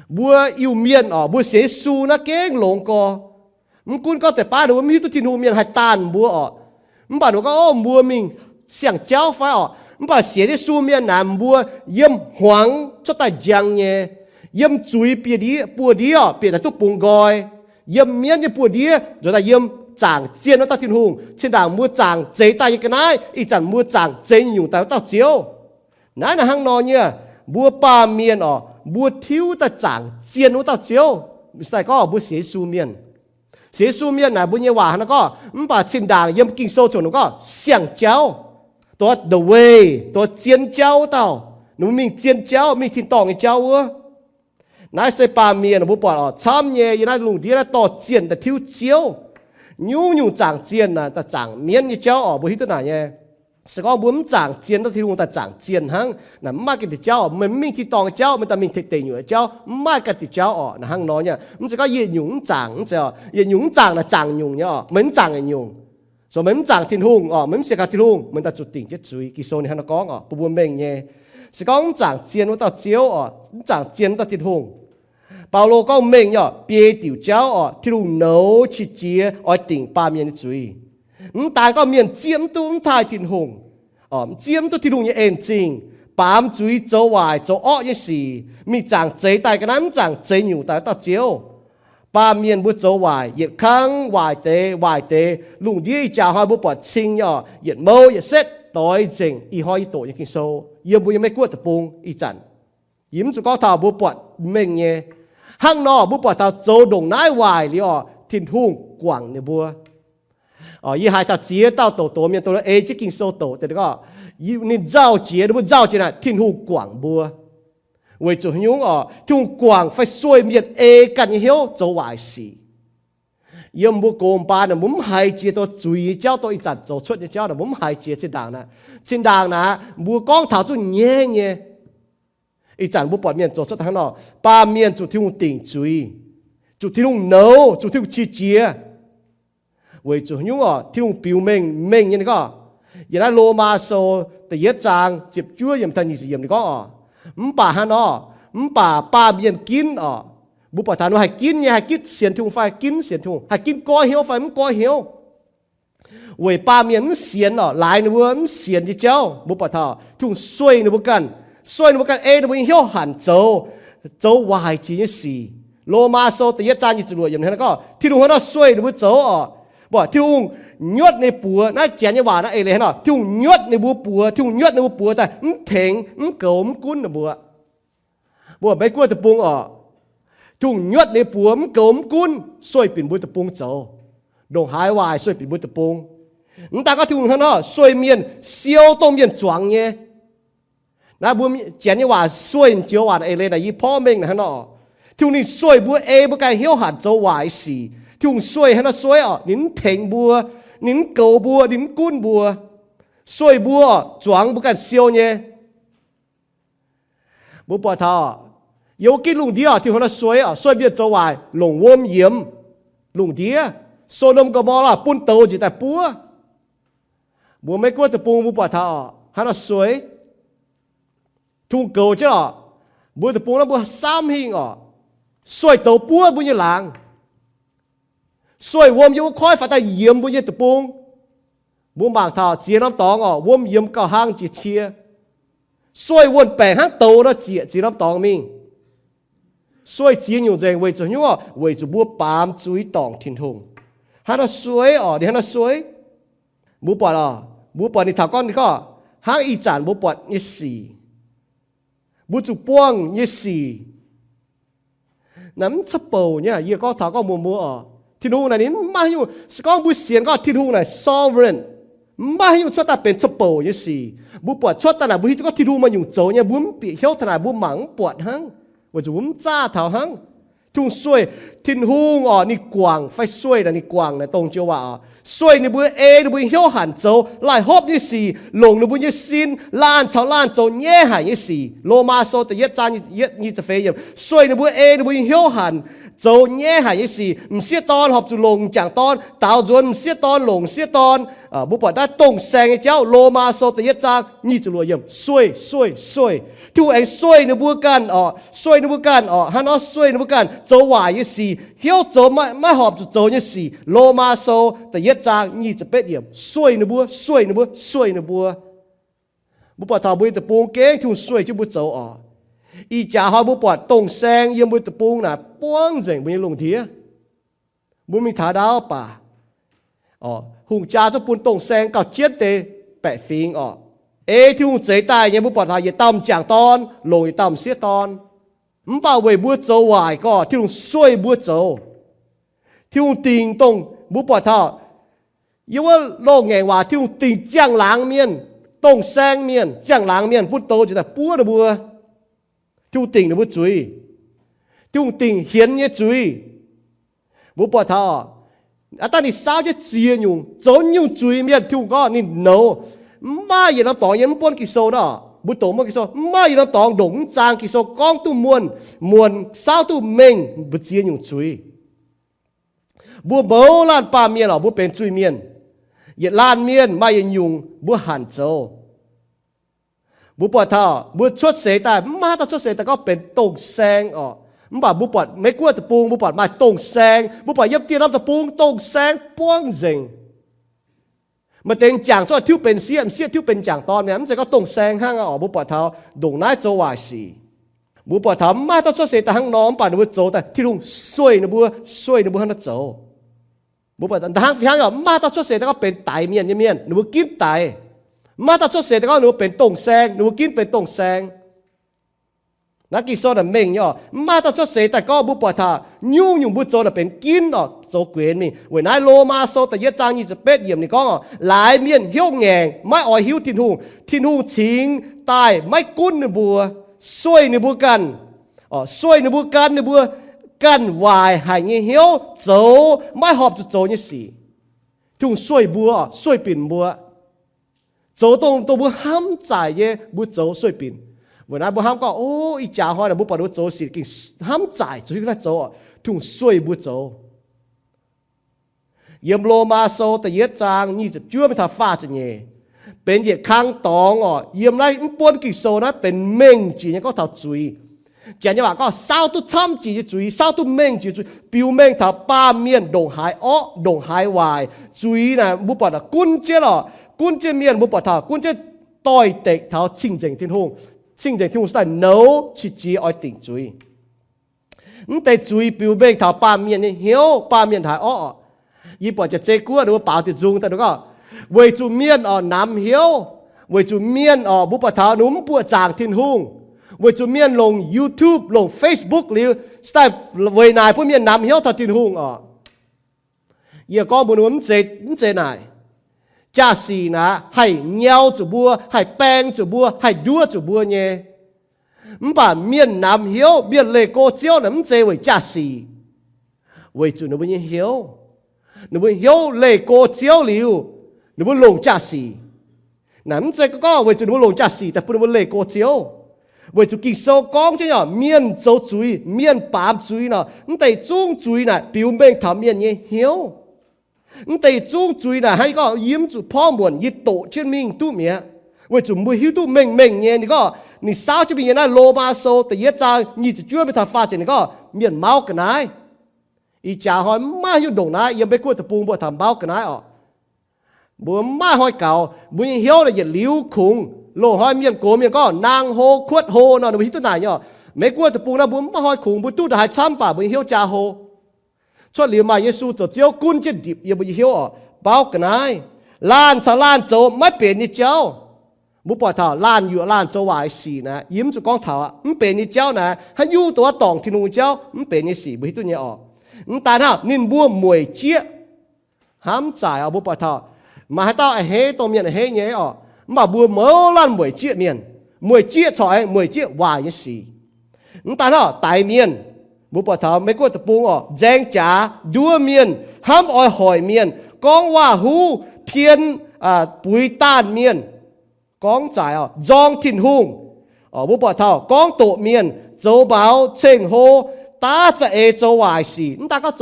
Mbuo Iu-Mienh orqc, mbuo sienx Yesu naaiv gengh longx gorx. Mv gunv gorngv deix baav ninh mbuo mv hiuv duqv Tin-Hungh mienh haih daanh mbuo orqc, mv baac ninh mbuo gorngv, Ov, mbuo mingh siang-jauv fai orqc? Mv baac sienx Yesu mienh naaic mbuo yiem hmuangx cuotv daaih njang nyei, yiem zuiz bieqc ndiev, buoz-ndiev orqc, bieqc daaih duqv bungx nqoi, yiem mienv nyei buoz-ndiev nzuonx daaih yiem zaangc zien wuov dauh Tin-Hungh. Zinh ndaangc mbuo zaangc zeix daaih nyei ga'naaiv, ih zanc mbuo zaangc zeix nyungc daaih wuov dauh Ziouv. Naaiv naaic hnangv nor nyei, mbuo baamh mienh orqc, mbuo tiuv daaih zaangc zien wuov dauh Ziouv. Mv zeiz gorngv mbuo sienx Yesu mienh. Sienx Yesu mienh naaic mbuo nyei waac hnangv nor gorngv, mv baac zinh ndaangc yiem Ging-Sou ziouc ninh gorngv siang-jauv, dongh the way, dongh zien jauv wuov dauh. Ninh mbuo mingh zien jauv, mingh tin-dorngh nyei jauv wuov. Naaiv se baamh mienh mbuo buatc orqc, camv nyei yiem naaiv lungh ndiev naaiv dorh zienh daaih tiuv Ziouv. Nyungc-nyungc zaangc zienh naaic daaih zaangc mienv nyei jauv orqc, mbuo hiuv duqv naaic nyei. Se gorngv mbuo mv zaangc zien dauh Tin-Hungh daaih zaangc zienh hnangv, naaic mv maaih ganh diuc jauv orqc, meih mv mingh tin-dorngh nyei jauv, meih daaih mingh tengx deic nyuoqc nyei jauv, mv maaih ganh diuc jauv orqc. Naaiv hnangv nor nyei, mv zeiz gorngv yietc nyungc mv zaangc, mv zeiz orqc, yietc nyungc mv zaangc naaic zaangc nyungc nyei orqc, meih mv zaangc yietc nyungc. So meih mv zaangc Tin-Hungh orqc, meih mv sienx kaux Tin-Hungh, meih daaih zuqc dingc jienv zuiz. Ging-Sou ninh hnangv nor gorngv orqc, bun mbuo mengh nyei. Se gorngv mv zaangc zien wuov dauh Ziouv orqc, mv zaangc zien wuov dauh Tin-Hungh, Baulo gorngv mengh nyei orqc, biei diuc jauv orqc, Tin-Hungh nouz qiex jiez oix dingc baamh mienh nyei zuiz. Mv daan gorngv mienh zieqv mv duqv mv taaih Tin-Hungh, zieqv mv duqv Tin-Hungh nyei en zingh, baamz zuiz zoux waaic zoux orqv nyei sic, mingh zaangc zeix daaih ga'naaiv mv zaangc zeix nyungc daaih wuov dauh Ziouv. Baamh mienh mbuo zoux waaic, yietc kangv waaic deix waaic deix. Lungh ndiev ih jaax hnoi mbuo buatc cing nyei orqc, yietc mouv yietc setv doix nzengc. Ih hnoi yie doqc nyei Ging-Sou yiem mbuo nyei Meiv-Guoqv deic-bung ih zanc, yie mv zuqc gorngv taux mbuo buatc mengh nyei. Hnangv nor mbuo buatc taux zoux ndongc naaiv waaic liuz orqc, Tin-Hungh guangc ninh mbuo. Yie haiz taux ziex dauh doqc doz mienh dongh ei jienv Ging-Sou doqc deix gorngv, ninh nzauh jiex, ninh mbuo nzauh jiex naaic Tin-Hungh guangc mbuo. Weic zuqc haaix nyungc orqc? Tin-Hungh guangc fai sueih mienh ei ganh nyei hnyouv zoux waaic sic. Yiem mbuo gox mbaan naaic mbuo mv haiz jiex dongh zuiz nyei jauv, dongh ih zanc zoux cuotv nyei jauv naaic mbuo mv haiz jiex. Zinh ndaangc naaic, zinh ndaangc naaic mbuo gorngv taux zuqc nyaiv nyei. Ih zanc mbuo buatc mienh zoux cuotv hnangv nor, baamh mienh zuqc Tin-Hungh dingc zuiz, zuqc Tin-Hungh nouz, zuqc Tin-Hungh qiex jiez. Weic zuqc haaix nyungc orqc? Tin-Hungh biux mengh, mengh nyei ninh gorngv, yiem naaiv Lomaa Sou da'yietv zaang ziepc juov yiemc taux nyic ziepc yiemc ninh gorngv orqc, mv baac hnangv nor, mv baac baamh mienh ginv orqc. Mbuo buatc taux ninh haih ginv nyei, haih ginv sienx Tin-Hungh fai haih ginv sienx Tin-Hungh, haih ginv goiv hnyouv fai mv goiv hnyouv. Weic baamh mienh mv sienx orqc, laaix ninh mbuo mv sienx nyei jauv, mbuo buatc taux Tin-Hungh sueih ninh mbuo ganh, sueih ninh mbuo ganh, ei ninh mbuo nyei hnyouv hanc zoux, zoux waaic jiex nyei sic. Lomaa Sou da'yietv zaang nyic ziepc luoqc yiemc hnangv naaiv gorngv, Tin-Hungh hnangv nor sueih ninh mbuo zoux orqc. Mbuo Tin-Hungh nyuotv ninh buoz, naaiv Janx nyei waac naaiv eix leiz hnangv nor, Tin-Hungh nyuotv ninh mbuo buoz, Tin-Hungh nyuotv ninh mbuo buoz daaih mv tengx, mv goux, mv gunv ninh mbuo. Mbuo Meiv-Guoqv deic-bung orqc, Tin-Hungh nyuotv ninh buoz mv goux mv gunv, sueih binc mbuo deic-bung zoux ndongc haaix waaic, sueih binc mbuo deic-bung. Mv daan gorngv Tin-Hungh hnangv nor sueih mienh, siou dongh mienh zuangx nyei. Naaiv mbuo Janx nyei waac sueih joux waac eix leiz naaic yie porv mengh naaic hnangv nor. Tin-Hungh ninh sueih mbuo, ei mbuo ganh hnyouv hanc zoux waaic sic. Tin-Hungh sueih hnangv nor sueih orqc, ninh mv tengx mbuo, ninh mv goux mbuo, ninh mv gunv mbuo. Sueih mbuo orqc, zuangx mbuo ganh siou nyei. Mbuo buatc taux yiem wuov ginv lungh ndiev orqc, Tin-Hungh hnangv nor sueih orqc, sueih mienh zoux waaic, longc wuom yiemx lungh ndiev. So^ndom Go^mo^laa bun douz njiec daaih buov. Mbuo Meiv-Guoqv deic-bung mbuo buatc taux orqc, hnangv nor sueih. Tin-Hungh goux jienv orqc, mbuo deic-bung naaiv mbuo samv hingh orqc, sueih douz buov mbuo nyei laangz. Sueih wuom yiem wuov koiv faaux daaih yiemx mbuo nyei deic-bung. Mbuo mangc taux ziex norm dorngx orqc, wuom yiemx gauh hlang jiex cie. Sueih wuonh baengc hnangv douz nor zieqc ziex norm dorngx mingh. Sueih ziex nyungc nzengc weic zuqc haaix nyungc orqc? Weic zuqc mbuo baamz zuiz dorngc Tin-Hungh. Hnangv nor sueih orqc, ninh hnangv nor sueih. Mbuo buatc orqc, mbuo buatc ninh taux gorngv, ninh gorngv hnangv ih zanc mbuo buatc nyei sic, mbuo zuqc buangh nyei sic naaiv mv cuotv bouc nyei. Yie gorngv taux gorngv mbuo, mbuo orqc, Tin-Hungh naaic ninh maiv nyungc, se gorngv mbuo sienx gorngv Tin-Hungh naaic sovereign, maiv nyungc cuotv daaih benx ca'bouc nyei sic. Mbuo buatc cuotv daaih naaic mbuo hiuv duqv gorngv Tin-Hungh maaih nyungc zoux nyei, mbuo mv bieqc hnyouv taux naaic, mbuo mangc mv buatc hnangv, weic zuqc mbuo mv zaah taux hnangv. Tin-Hungh sueih, Tin-Hungh orqc, ninh guangc fai sueih naaic, ninh guangc naaic dongh joux waac orqc, sueih ninh mbuo ei ninh mbuo hnyouv hanc zoux laih hopv nyei sic, longc ninh mbuo nyei sin laanh caux laanh zoux nyaiv haic nyei sic. Lomaa Sou da'yietv zaang nyic ziepc feix yiemc, sueih ninh mbuo ei ninh mbuo nyei hnyouv hanc zoux nyaiv haic nyei sic. M'sieqv dorn horpc zuqc longc m'jangc dorn daaux nzuonx m'sieqv dorn, longc m'sieqv dorn. Mbuo buatc naaiv dongh saeng nyei jauv. Lomaa Sou da'yietv zaang nyic ziepc luoqc yiemc, sueih, sueih, sueih. Tin-Hungh aengx sueih ninh mbuo ganh orqc, sueih ninh mbuo ganh orqc, hnangv nor sueih ninh mbuo ganh zoux waaic nyei sic, hnyouv zoux maiv horpc zuqc zoux nyei sic. Lomaa Sou da'yietv zaang nyic ziepc betv yiemc, sueih ninh mbuo, sueih ninh mbuo, sueih ninh mbuo. Mbuo buatc taux mbuo nyei deic-bung gengh Tin-Hungh sueih jienv mbuo zoux orqc. Ih jaax hnoi mbuo buatc dongh saeng yiem mbuo deic-bung naaic buangv nzengc mbuo nyei lungh ndiev. Mbuo mingh taux ndau baac, hungh jaa zungv bun dongh saeng gauh jienv deix baeqc fingx orqc. Ei Tin-Hungh zeix daaih nyei, mbuo buatc taux yietc dauh m'jangc dorn longc yietc dauh m'sieqv dorn. Mv baac weic mbuo zoux waaic gorqv, Tin-Hungh sueih mbuo zoux. Tin-Hungh dingc dongh mbuo buatc taux yiem wuov loz-ngaengc waac, Tin-Hungh dingc ziangh laangz mienh, dongh saeng mienh, ziangh laangz mienh bun douz njiec daaih buov ninh mbuo. Tin-Hungh dingc ninh mbuo zuiz. Tin-Hungh dingc hienx nyei zuiz. Mbuo buatc taux, aav dangh ninh saauv jienv ziex nyungc, zoux nyungc zuiz mienh, Tin-Hungh gorngv ninh nouz. Mv maaih yietc norm dorngx yiem mv buonv Ging-Sou nor, mbuo dongc mv buonv Ging-Sou, mv maaih yietc norm dorngx ndongc mv zaang Ging-Sou gorngv duqv muonh, muonh saauv duqv mengh mbu'ziex nyungc zuiz. Mbuo mouz laanh baamh mienh orqc, mbuo benx zuiz-mienh. Yietc laanh mienh maaih yietc nyungc mbuo hanc zoux. Mbuo buatc taux mbuo cuotv seix daaih, mv maaih haaix dauh cuotv seix daaih gorngv benx dongh saeng orqc. Mv baac mbuo buatc Meiv-Guoqv deic-bung, mbuo buatc maaih dongh saeng, mbuo buatc yiem dieh norm deic-bung dongh saeng buangv nzengc. Maaih deix m'jangc zungv tiuv benx sieqv, m'sieqv tiuv benx m'jangc dorn mi'aqv. Mv zeiz gorngv dongh saeng hnangv orqc. Mbuo buatc taux ndongc naaiv zoux waaic sic. Mbuo buatc taux mv maaih haaix dauh cuotv seix daaih hnangv nor, mv baac ninh mbuo zoux daaih Tin-Hungh sueih ninh mbuo, sueih ninh mbuo hnangv naaiv zoux. Mbuo buatc hnangv fih hnangv orqc, mv maaih haaix dauh cuotv seix daaih gorngv benx daix mienh nyei mienh, ninh mbuo ginv daix. Mv maaih haaix dauh cuotv seix daaih gorngv ninh mbuo benx dongh saeng, ninh mbuo ginv benx dongh saeng. Naaiv Ging-Sou naaic mengh nyei orqc. Mv maaih haaix dauh cuotv seix daaih gorngv mbuo buatc taux nyungc-nyungc mbuo zoux naaic benx ginv orqc, zoux guenx mingh. Weic naaiv Lomaa Sou da'yietv zaang nyic ziepc betv yiemc ninh gorngv orqc, laaix mienh hnyouv ngaengc, maiv oix hiuv Tin-Hungh, Tin-Hungh cingx daaih maiv gunv ninh mbuo, sueih ninh mbuo ganh, sueih ninh mbuo gan ninh mbuo ganh waaic haic nyei hnyouv zoux maiv horpc zuqc zoux nyei sic. Tin-Hungh sueih mbuo, sueih binc mbuo, zoux dongh, dongh mbuo hnamv zaaic nyei mbuo zoux sueih binc. Weic naaiv mbuo hnamv gorngv, o, ih jaax hnoi naaic mbuo buatc ninh mbuo zoux sic gengh hnamv zaaic, zoux hiuv duqv naaiv zoux, Tin-Hungh sueih mbuo zoux. Yiem Lomaa Sou da'yietv zaang nyic ziepc juov mingh taux faah ziepc nyeic, benx yietc kang dorngx orqc. Yiem naaiv mv buonv Ging-Sou naaiv benx mengh jiex nyei gorngv taux zuiz. Janx nyei waac gorngv saauv duqv camv jiex nyei zuiz, saauv duqv mengh jiex zuiz, biux mengh taux baamh mienh ndongc haaix orqv, ndongc haaix waaic. Zuiz naaic mbuo buatc gunv jienv orqc, gunv jienv mienh, mbuo buatc taux gunv jienv doix-dekc taux cing-nzengc Tin-Hungh. Cing-nzengc Tin-Hungh se daaih nouz qiex jiez oix dingc zuiz. Mv deix zuiz biux mengh taux baamh mienh nyei hnyouv, baamh mienh haaix orqv. Yie buatc jiex zei guoqv ninh mbuo baaux diuh nzung daaih ninh gorngv, weic zuqc mienh orqc namx hnyouv, weic zuqc mienh orqc mbuo buatc taux ninh mbuo mv buoqc zaangc Tin-Hungh, weic zuqc mienh longc YouTube, longc Facebook liuz, se daaih weic naaic bun mienh namx hnyouv taux Tin-Hungh orqc. Yie gorngv mbuox ninh mbuo, mv zeiz naaic. Jaa-sic naaic haih nyau zuqc mbuo, haih baeng zuqc mbuo, haih nduov zuqc mbuo nyei. Mv baac mienh namx hnyouv, mienh leih go Ziouv naaic mv zeiz weic jaa-sic, weic zuqc ninh mbuo nyei hnyouv. Ninh mbuo hnyouv leih go Ziouv liuz, ninh mbuo longc jaa-sic. Naaic mv zeiz gorngv weic zuqc ninh mbuo longc jaa-sic daaih bun ninh mbuo leih go Ziouv. Weic zuqc Ging-Sou gorngv jienv orqc, mienh zoux zuiz, mienh baamz zuiz nor, mv deix zungv zuiz naaic biux mengh taux mienh nyei hnyouv. Mv deix zungv zuiz naaic hnangv yie gorngv, yie mv zuqc porv muonc, yie doqc jienv mingh duqv mi'aqv. Weic zuqc mbuo hiuv duqv mengh mengh nyei, ninh gorngv, ninh saauv jienv mingh yiem naaiv Lomaa Sou da'yietv zaang nyic ziepc juov mingh taux faah ziepc, ninh gorngv mienh mauv ga'naaiv. Ih jaax hnoi mv maaih haaix nyungc ndongc naaiv yiem Meiv Guoqv deic-bung mbuo taux mauv ga'naaiv orqc. Mbuo mv maaih hnoi gaux, mbuo nyei hnyouv naaic yietc liuz kungx. Loz-hnoi mienh gox mienh gorngv nang hlo kuotv hlo nor, ninh mbuo hiuv duqv naaic nyei orqc. Meiv Guoqv deic-bung naaiv mbuo mv maaih hnoi kungx, mbuo duqv ndongc haaix camv baac mbuo nyei hnyouv jaa hlo. Cuotv liuz maaih Yesu zoux Ziouv gunv jienv ndipc yiem mbuo nyei hnyouv orqc, mauv ga'naaiv. Laanh caux laanh zoux maiv benx nyei jauv. Mbuo buatc taux laanh yuoqc laanh zoux waaic sic naaic, yie mv zuqc gorngv taux aqv. Mv benx nyei jauv naaic, haaix nyungc dongh wuov dorngc Tin-Hungh nyei jauv mv benx nyei sic, mbuo hiuv duqv nyei orqc. Mv daan hnangv, ninh mbuo mueic jieqv hnamv zaaic oc. Mbuo buatc taux maaih haaix dauh a'hneiv dongh mienh a'hneiv nyei oc, mv baac mbuo mouz laanh mueic jieqv mienh. Mueic jieqv corc aengx mueic jieqv waaic nyei sic. Mv daan hnangv, daix mienh. Mbuo buatc taux Meiv Guoqv deic-bung oc, nzaeng jaax, nduov mienh, hnamv oix hoic mienh, gorngv waac-huv, pien, buix daanh mienh, gorngv zaaic oc, nzorng Tin-Hungh. Mbuo buatc taux gorngv doqc mienh, zoux mbaaux ceng-hlo, daav za'eix zoux waaic sic. Mv daan gorngv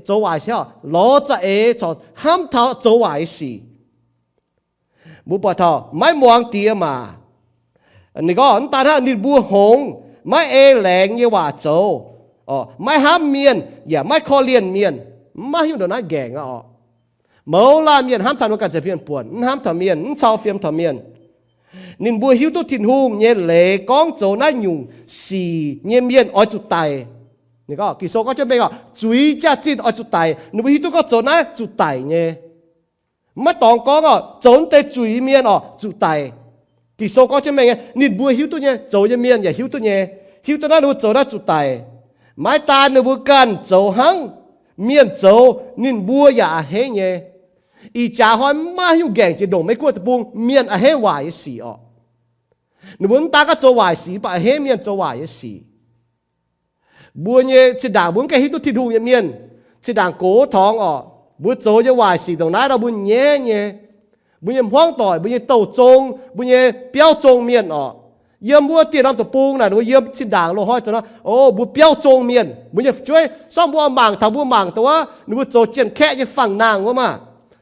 zoux waaic sic oc, lorz za'eix corc hnamv taux zoux waaic sic. Mbuo buatc taux maiv muangx diex maac. Ninh gorngv mv daan hnangv, ninh mbuo hngongx, maiv ei laengz nyei waac zoux, maiv hnamv mienh yaac maiv korv-lienh mienh. Maiv hiuv ndongc naaiv nqaengc aqv oc. Mouz laanh mienh hnamv taux ninh mbuo ganh zeiz mienh buonc, mv hnamv taux mienh, mv cau fiem taux mienh. Ninh mbuo hiuv duqv Tin-Hungh nyei leiz gorngv zoux naaiv nyungc sic nyei mienh oix zuqc daic. Ninh gorngv, Ging-Sou gorngv jienv mengh oc, zuiz jaax-zinh oix zuqc daic. Ninh mbuo hiuv duqv gorngv zoux naaiv zuqc daic nyei. Maiv dorngx gorngv oc, zoux naaiv deix zuiz mienh oc zuqc daic. Ging-Sou gorngv jienv mengh nyei, ninh mbuo hiuv duqv nyei, zoux nyei mienh yaac hiuv duqv nyei. Hiuv duqv naaiv ninh mbuo zoux naaiv zuqc daic. Maiv daan ninh mbuo ganh zoux hnangv, mienh zoux ninh mbuo yaac a'hneiv nyei. Ih jaax hnoi maiv hiuv nqaengc jiex ndongc Meiv Guoqv deic-bung mienh a'hneiv waaic nyei sic oc. Ninh mbuo mv daan gorngv zoux waaic sic, mv baac a'hneiv mienh zoux waaic nyei sic. Mbuo nyei zinh ndaangc mbuo mv gaengh hiuv duqv Tin-Hungh nyei mienh, zinh ndaangc gox torngx oc, mbuo zoux nyei waaic sic ndongc naaiv nor mbuo nyaiv nyei. Mbuo nyei hmuangv doic, mbuo nyei douh zong, mbuo nyei biauv zong mienh oc, yiem mbuo dieh norm deic-bung naaic, mbuo yiem zinh ndaangc loz-hnoi zoux nor, o, mbuo biauv zong mienh, mbuo nyei fu'jueiv, sorng mbuo mangc taux mbuo mangc dongh wuov ninh mbuo zoux jien-kaeqv nyei fangx-nangh wuov maah,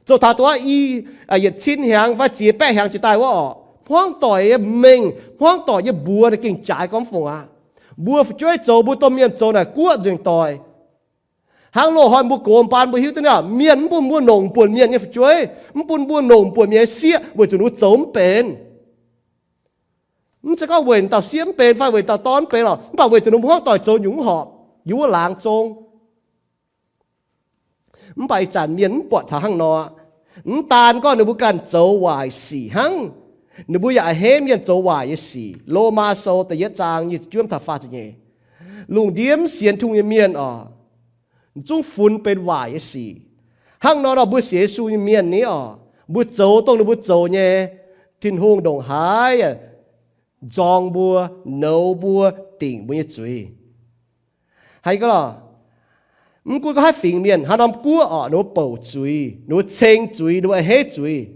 zoux taux dongh wuov i, yietc cin hnyangx fai ziex baeqv hnyangx jiex daaih wuov oc, hmuangv doic nyei mengh, hmuangv doic nyei mbuox naaic gengh jaaix gormx fongc aqv. Mbuo fu'jueiv zoux, mbuo domh mienh zoux naaic guoqv nzuengc doic. Hnangv loz-hnoi mbuo gox baan mbuo hiuv duqv nyei, mienh mv bun mbuo nongc buonc mienh nyei fu'jueiv, mv bun mbuo nongc buonc mienh nyei sieqv weic zuqc ninh mbuo zoux mv benx. Mv zeiz gorngv weic dauh sieqv mv benx fai weic dauh dorn mv benx lorqc, mv baac weic zuqc ninh mbuo hmuangv doic zoux nyungc mv horpc, yiem wuov laangz zong. Mv baac ih zanc mienh mv buatc taux hnangv nor. Mv daan gorngv ninh mbuo ganh zoux waaic sic hnangv, ninh mbuo yaac a'hneiv mienh zoux waaic nyei sic. Lomaa Sou da'yietv zaang nyic ziepc juov taux faah ziepc nyeic. Lungh ndiev mv sienx Tin-Hungh nyei mienh oc, zungv funx benx waaic nyei sic. Hnangv nor nor mbuo sienx Yesu nyei mienh ni oc, mbuo zoux dongh ninh mbuo zoux nyei, Tin-Hungh ndongc haaix nzorng mbuo, nouz mbuo, dingc mbuo nyei zuiz. Haiz gorngv lorqc, mv gunv gorngv haaix fingx mienh, haaix norm guoqv oc, ninh mbuo bouc zuiz, ninh mbuo ceng zuiz, ninh mbuo a'hneiv zuiz.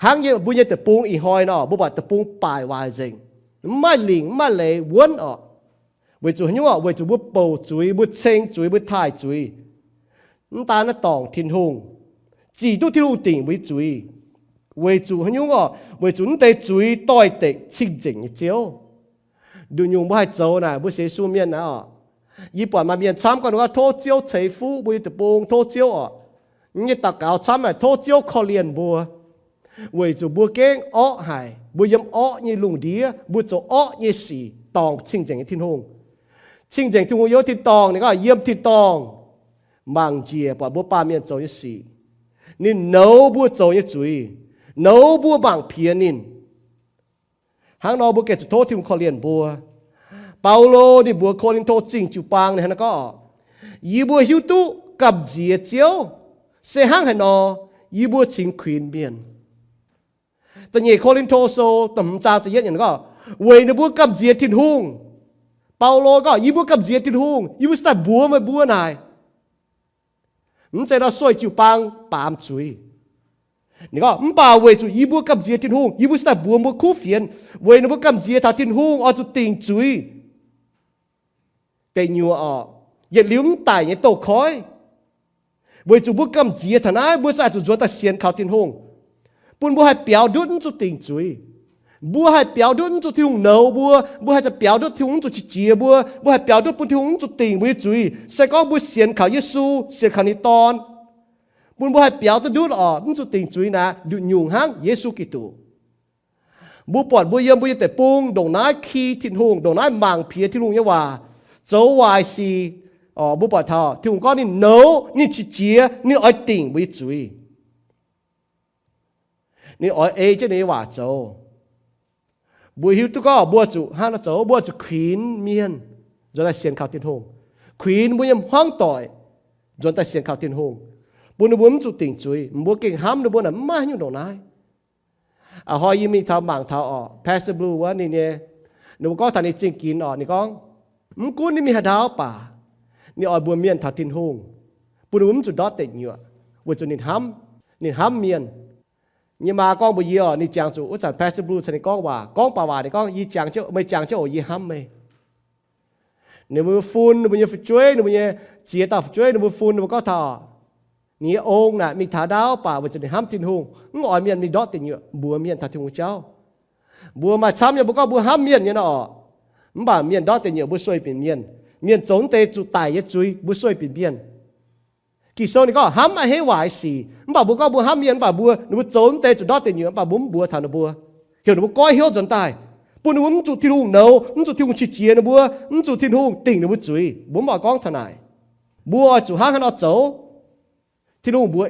Hnangv yiem mbuo nyei deic-bung ih hnoi nor, mbuo buatc deic-bung baaic waaic nzengc, mv maaih lingc mv maaih leiz wuonv oc. Weic zuqc haaix nyungc oc? Weic zuqc mbuo bouc zuiz, mbuo ceng zuiz, mbuo taaih zuiz. Mv daan naaiv dorngc Tin-Hungh, zic duqv Tin-Hungh dingc mbuo nyei zuiz. Weic zuqc haaix nyungc oc? Weic zuqc mv deix zuiz doix-dekc cing-nzengc nyei Ziouv. Nduqc nyungc mbuo haih zoux naaic, mbuo sienx Yesu mienh naaiv oc, yie buatc maaih mienh camv gorngv ninh gorngv tov Ziouv ceix fuqv mbuo nyei deic-bung, tov Ziouv oc. Yie nyei daux gaux camv naaic tov Ziouv korv-lienh mbuo. Weic zuqc mbuo gengh orqv haic, mbuo yiem orqv nyei lungh ndiev, mbuo zoux orqv nyei sic dorngc cing-nzengc nyei Tin-Hungh. Cing-nzengc Tin-Hungh yiem tin-dorngh, ninh gorngv yiem tin-dorngh mangc njiec buatc mbuo baamh mienh zoux nyei sic. Ninh nouz mbuo zoux nyei zuiz, nouz mbuo mangc piex ninh. Hnangv nor mbuo gengh zuqc tov Tin-Hungh korv-lienh mbuo. Baulo ninh mbuox Ko^lin^to Zingh jiu-baang ninh hnangv naaiv gorngv, yie mbuo hiuv duqv gamh nziex Ziouv, se hnangv haaix nor yie mbuo cingx kuinx mienh. Da'nyeic Ko^lin^to Sou da'hmz zaang ziepc yietv gorngv, weic ninh mbuo gamh nziex Tin-Hungh. Baulo gorngv, yie mbuo gamh nziex Tin-Hungh, yie mbuo se daaih mbuox meih mbuo naaic. Mv zeiz nor sueih jiu-baang baamz zuiz. Ninh gorngv, mv baac weic zuqc yie mbuo gamh nziex Tin-Hungh, yie mbuo se daaih mbuox mbuo kuv fienx, weic ninh mbuo gamh nziex taux Tin-Hungh oix zuqc dingc zuiz. Deic nyuoqc oc, yietc liuz mv daic nyei douz-koiv. Weic zuqc mbuo gamh nziex taux naaiv, mbuo za'gengh zuqc nzuonx daaih sienx kaux Tin-Hungh, bun mbuo haih biaux ndutv mv zuqc dingc zuiz. Mbuo haih biaux ndutv mv zuqc Tin-Hungh nouz mbuo, mbuo haih biaux ndutv Tin-Hungh mv zuqc qiex jiez mbuo, mbuo haih biaux ndutv bun Tin-Hungh mv zuqc dingc mbuo nyei zuiz. Se gorngv mbuo sienx kaux Yesu, sienx kaux ninh Dorn, bun mbuo haih biaux duqv ndutv oc, mv zuqc dingc zuiz naaic, nduqc nyungc hnangv Yesu Giduc. Mbuo buatc mbuo yiem mbuo nyei deic-bung ndongc naaiv ki Tin-Hungh, ndongc naaiv mangc piex Tin-Hungh nyei waac, zoux waaic sic. Mbuo buatc taux Tin-Hungh gorngv ninh nouz, ninh qiex jiez, ninh oix dingc mbuo nyei zuiz. Ninh oix ei jienv ninh nyei waac zoux. Mbuo hiuv duqv gorngv mbuo zuqc hnangv nor zoux, mbuo zuqc kuinx mienh nzuonx daaih sienx kaux Tin-Hungh, kuinx mbuo nyei hmuangv doic. nzuonx daaih sienx kaux Tin-Hungh, bun ninh mbuo mv zuqc dingc zuiz. Mbuo gengh hnamv ninh mbuo naaic mv maaih nyungc ndongc naaiv. A'hnoi yie mingh taux mangc taux orqc, Pastor Blue wuov ninh nyei, ninh mbuo gorngv taux ninh zingh ginx orqc, ninh gorngv, mv gunv ninh mingh haaix ndau baac, ninh oix mbuox mienh taux Tin-Hungh, bun ninh mbuo mv zuqc ndortv deic nyuoqc, weic zuqc ninh hnamv, ninh hnamv mienh. Yie nyei maa gorngv mbuox yie orqc, ninh jangx zuqc wuov zanc Pastor Blue caux ninh gorngv waac, gorngv baac waac ninh gorngv, yie jangx, meih jangx jienv oc, yie hnamv meih. Ninh mbuo fun ninh mbuo nyei fu'jueiv, ninh mbuo nyei ziex dauh fu'jueiv, ninh mbuo fun ninh mbuo gorngv taux ninh nyei ong naaic mingh taux ndau baac weic zuqc ninh hnamv Tin-Hungh, mv oix mienh mingh ndortv deic nyuoqc, mbuox mienh taux Tin-Hungh jauv. Mbuo maaih camv nyei, mbuo gorngv mbuo hnamv mienh nyei nor orqc, mv baac mienh ndortv deic nyuoqc mbuo sueih binc mienh. Mienh zoux mv deix zuqc daic nyei zuiz mbuo sueih binc mienh. Ging-Sou ninh gorngv hnamv maiv heiv waaic sic, mv baac mbuo gorngv mbuo hnamv mienh, mv baac mbuo, ninh mbuo zoux mv deix zuqc ndortv deic nyuoqc, mv baac mbuo mv mbuox taux ninh mbuo, heuc ninh mbuo goiv hnyouv nzuonx daaih, bun ninh mbuo mv zuqc Tin-Hungh nouz, mv zuqc Tin-Hungh qiex jiez ninh mbuo, mv zuqc Tin-Hungh dingc ninh mbuo zuiz. Mbuo mv oix gorngv taux naaic. Mbuo oix zuqc hnangv haaix nor zoux? Tin-Hungh mbuox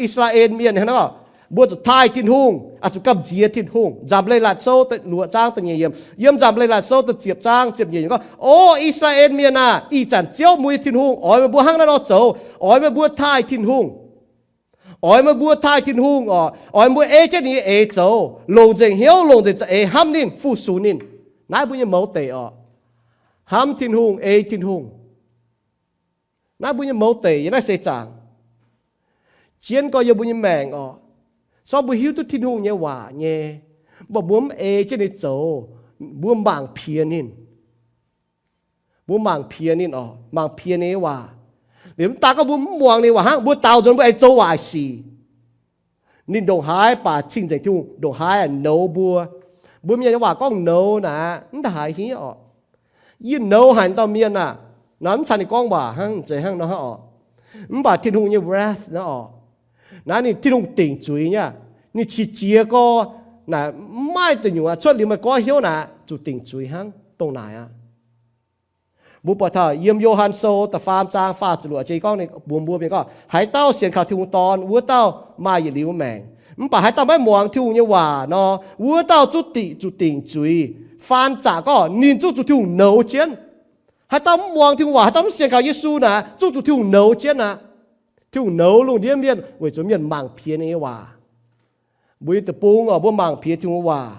I^saa^laa^en Mienh hnangv nor, mbuo zuqc taaih Tin-Hungh, oix zuqc gamh nziex Tin-Hungh. Nzamc Leiz-Latc Sou luoqc zaang da'nyeic yiemc, yiem Nzamc Leiz-Latc Sou da'ziepc zaang ziepc nyeic yiemc gorngv, O I^saa^laa^en Mienh aah! Ih zanc Ziouv, meih nyei Tin-Hungh, oix meih mbuo hnangv naaiv nor zoux, oix meih mbuo taaih Tin-Hungh. Oix meih mbuo taaih Tin-Hungh orqc, oix meih mbuo ei jienv ninh nyei eix zoux, longc nzengc hnyouv, longc nzengc za'eix hnamv ninh, fu-sux ninh. Naaiv mbuo nyei mouz deic orqc. Hnamv Tin-Hungh, ei Tin-Hungh. Naaiv mbuo nyei mouz deic yiem naaiv seix zaangc. Jienv gorx yiem mbuo nyei maengc orqc, se gorngv mbuo hiuv duqv Tin-Hungh nyei waac nyei, mv baac mbuo mv ei jienv ninh zoux, mbuo mangc piex ninh. Mbuo mangc piex ninh orqc, mangc piex ninh nyei waac. Liuz mv daan gorngv mbuo mv muangx ninh waac hnangv, mbuo daaux nzuonx mbuo aengx zoux waaic sic. Ninh ndongc haaix baac cing-nzengc Tin-Hungh ndongc haaix nouz mbuo. Mbuo mienh nyei waac gorngv nouz naaic, mv daan haaix hniev orqc. Yie nouz haic dauh mienh aah, naaiv mv caux ninh gorngv waac hnangv, zeiz hnangv nor hnangv orqc. Mv baac Tin-Hungh nyei wrath nor orqc, naaiv ninh Tin-Hungh dingc zuiz nyei, ninh qiex jiez gorx, naaic mv maaih deic nyuoqc cuotv liuz meih goiv hnyouv naaic zuqc dingc zuiz hnangv dongh naaic aqv. Mbuo buatc taux yiem Yo^han Sou da'faam zaang faah ziepc luoqc jiex gorngv, ninh mbuox mbuo mienh gorngv, haaix dauh sienx kaux Tin-Hungh Dorn, wuov dauh maaih yietc liuz maengc. Mv baac haaix dauh maiv muangx Tin-Hungh nyei waac nor, wuov dauh zungv dingc, zuqc dingc zuiz. Faan zaqc gorngv ninh zungv zuqc Tin-Hungh nouz jienv. Haaix dauh mv muangx Tin-Hungh waac, haaix dauh mv sienx kaux Yesu naaic, zungv zuqc Tin-Hungh nouz jienv aqv. Tin-Hungh nouz lungh ndiev mienh weic zuqc mienh mangc piex ninh nyei waac. Mbuo nyei deic-bung orqc, mbuo mangc piex Tin-Hungh waac.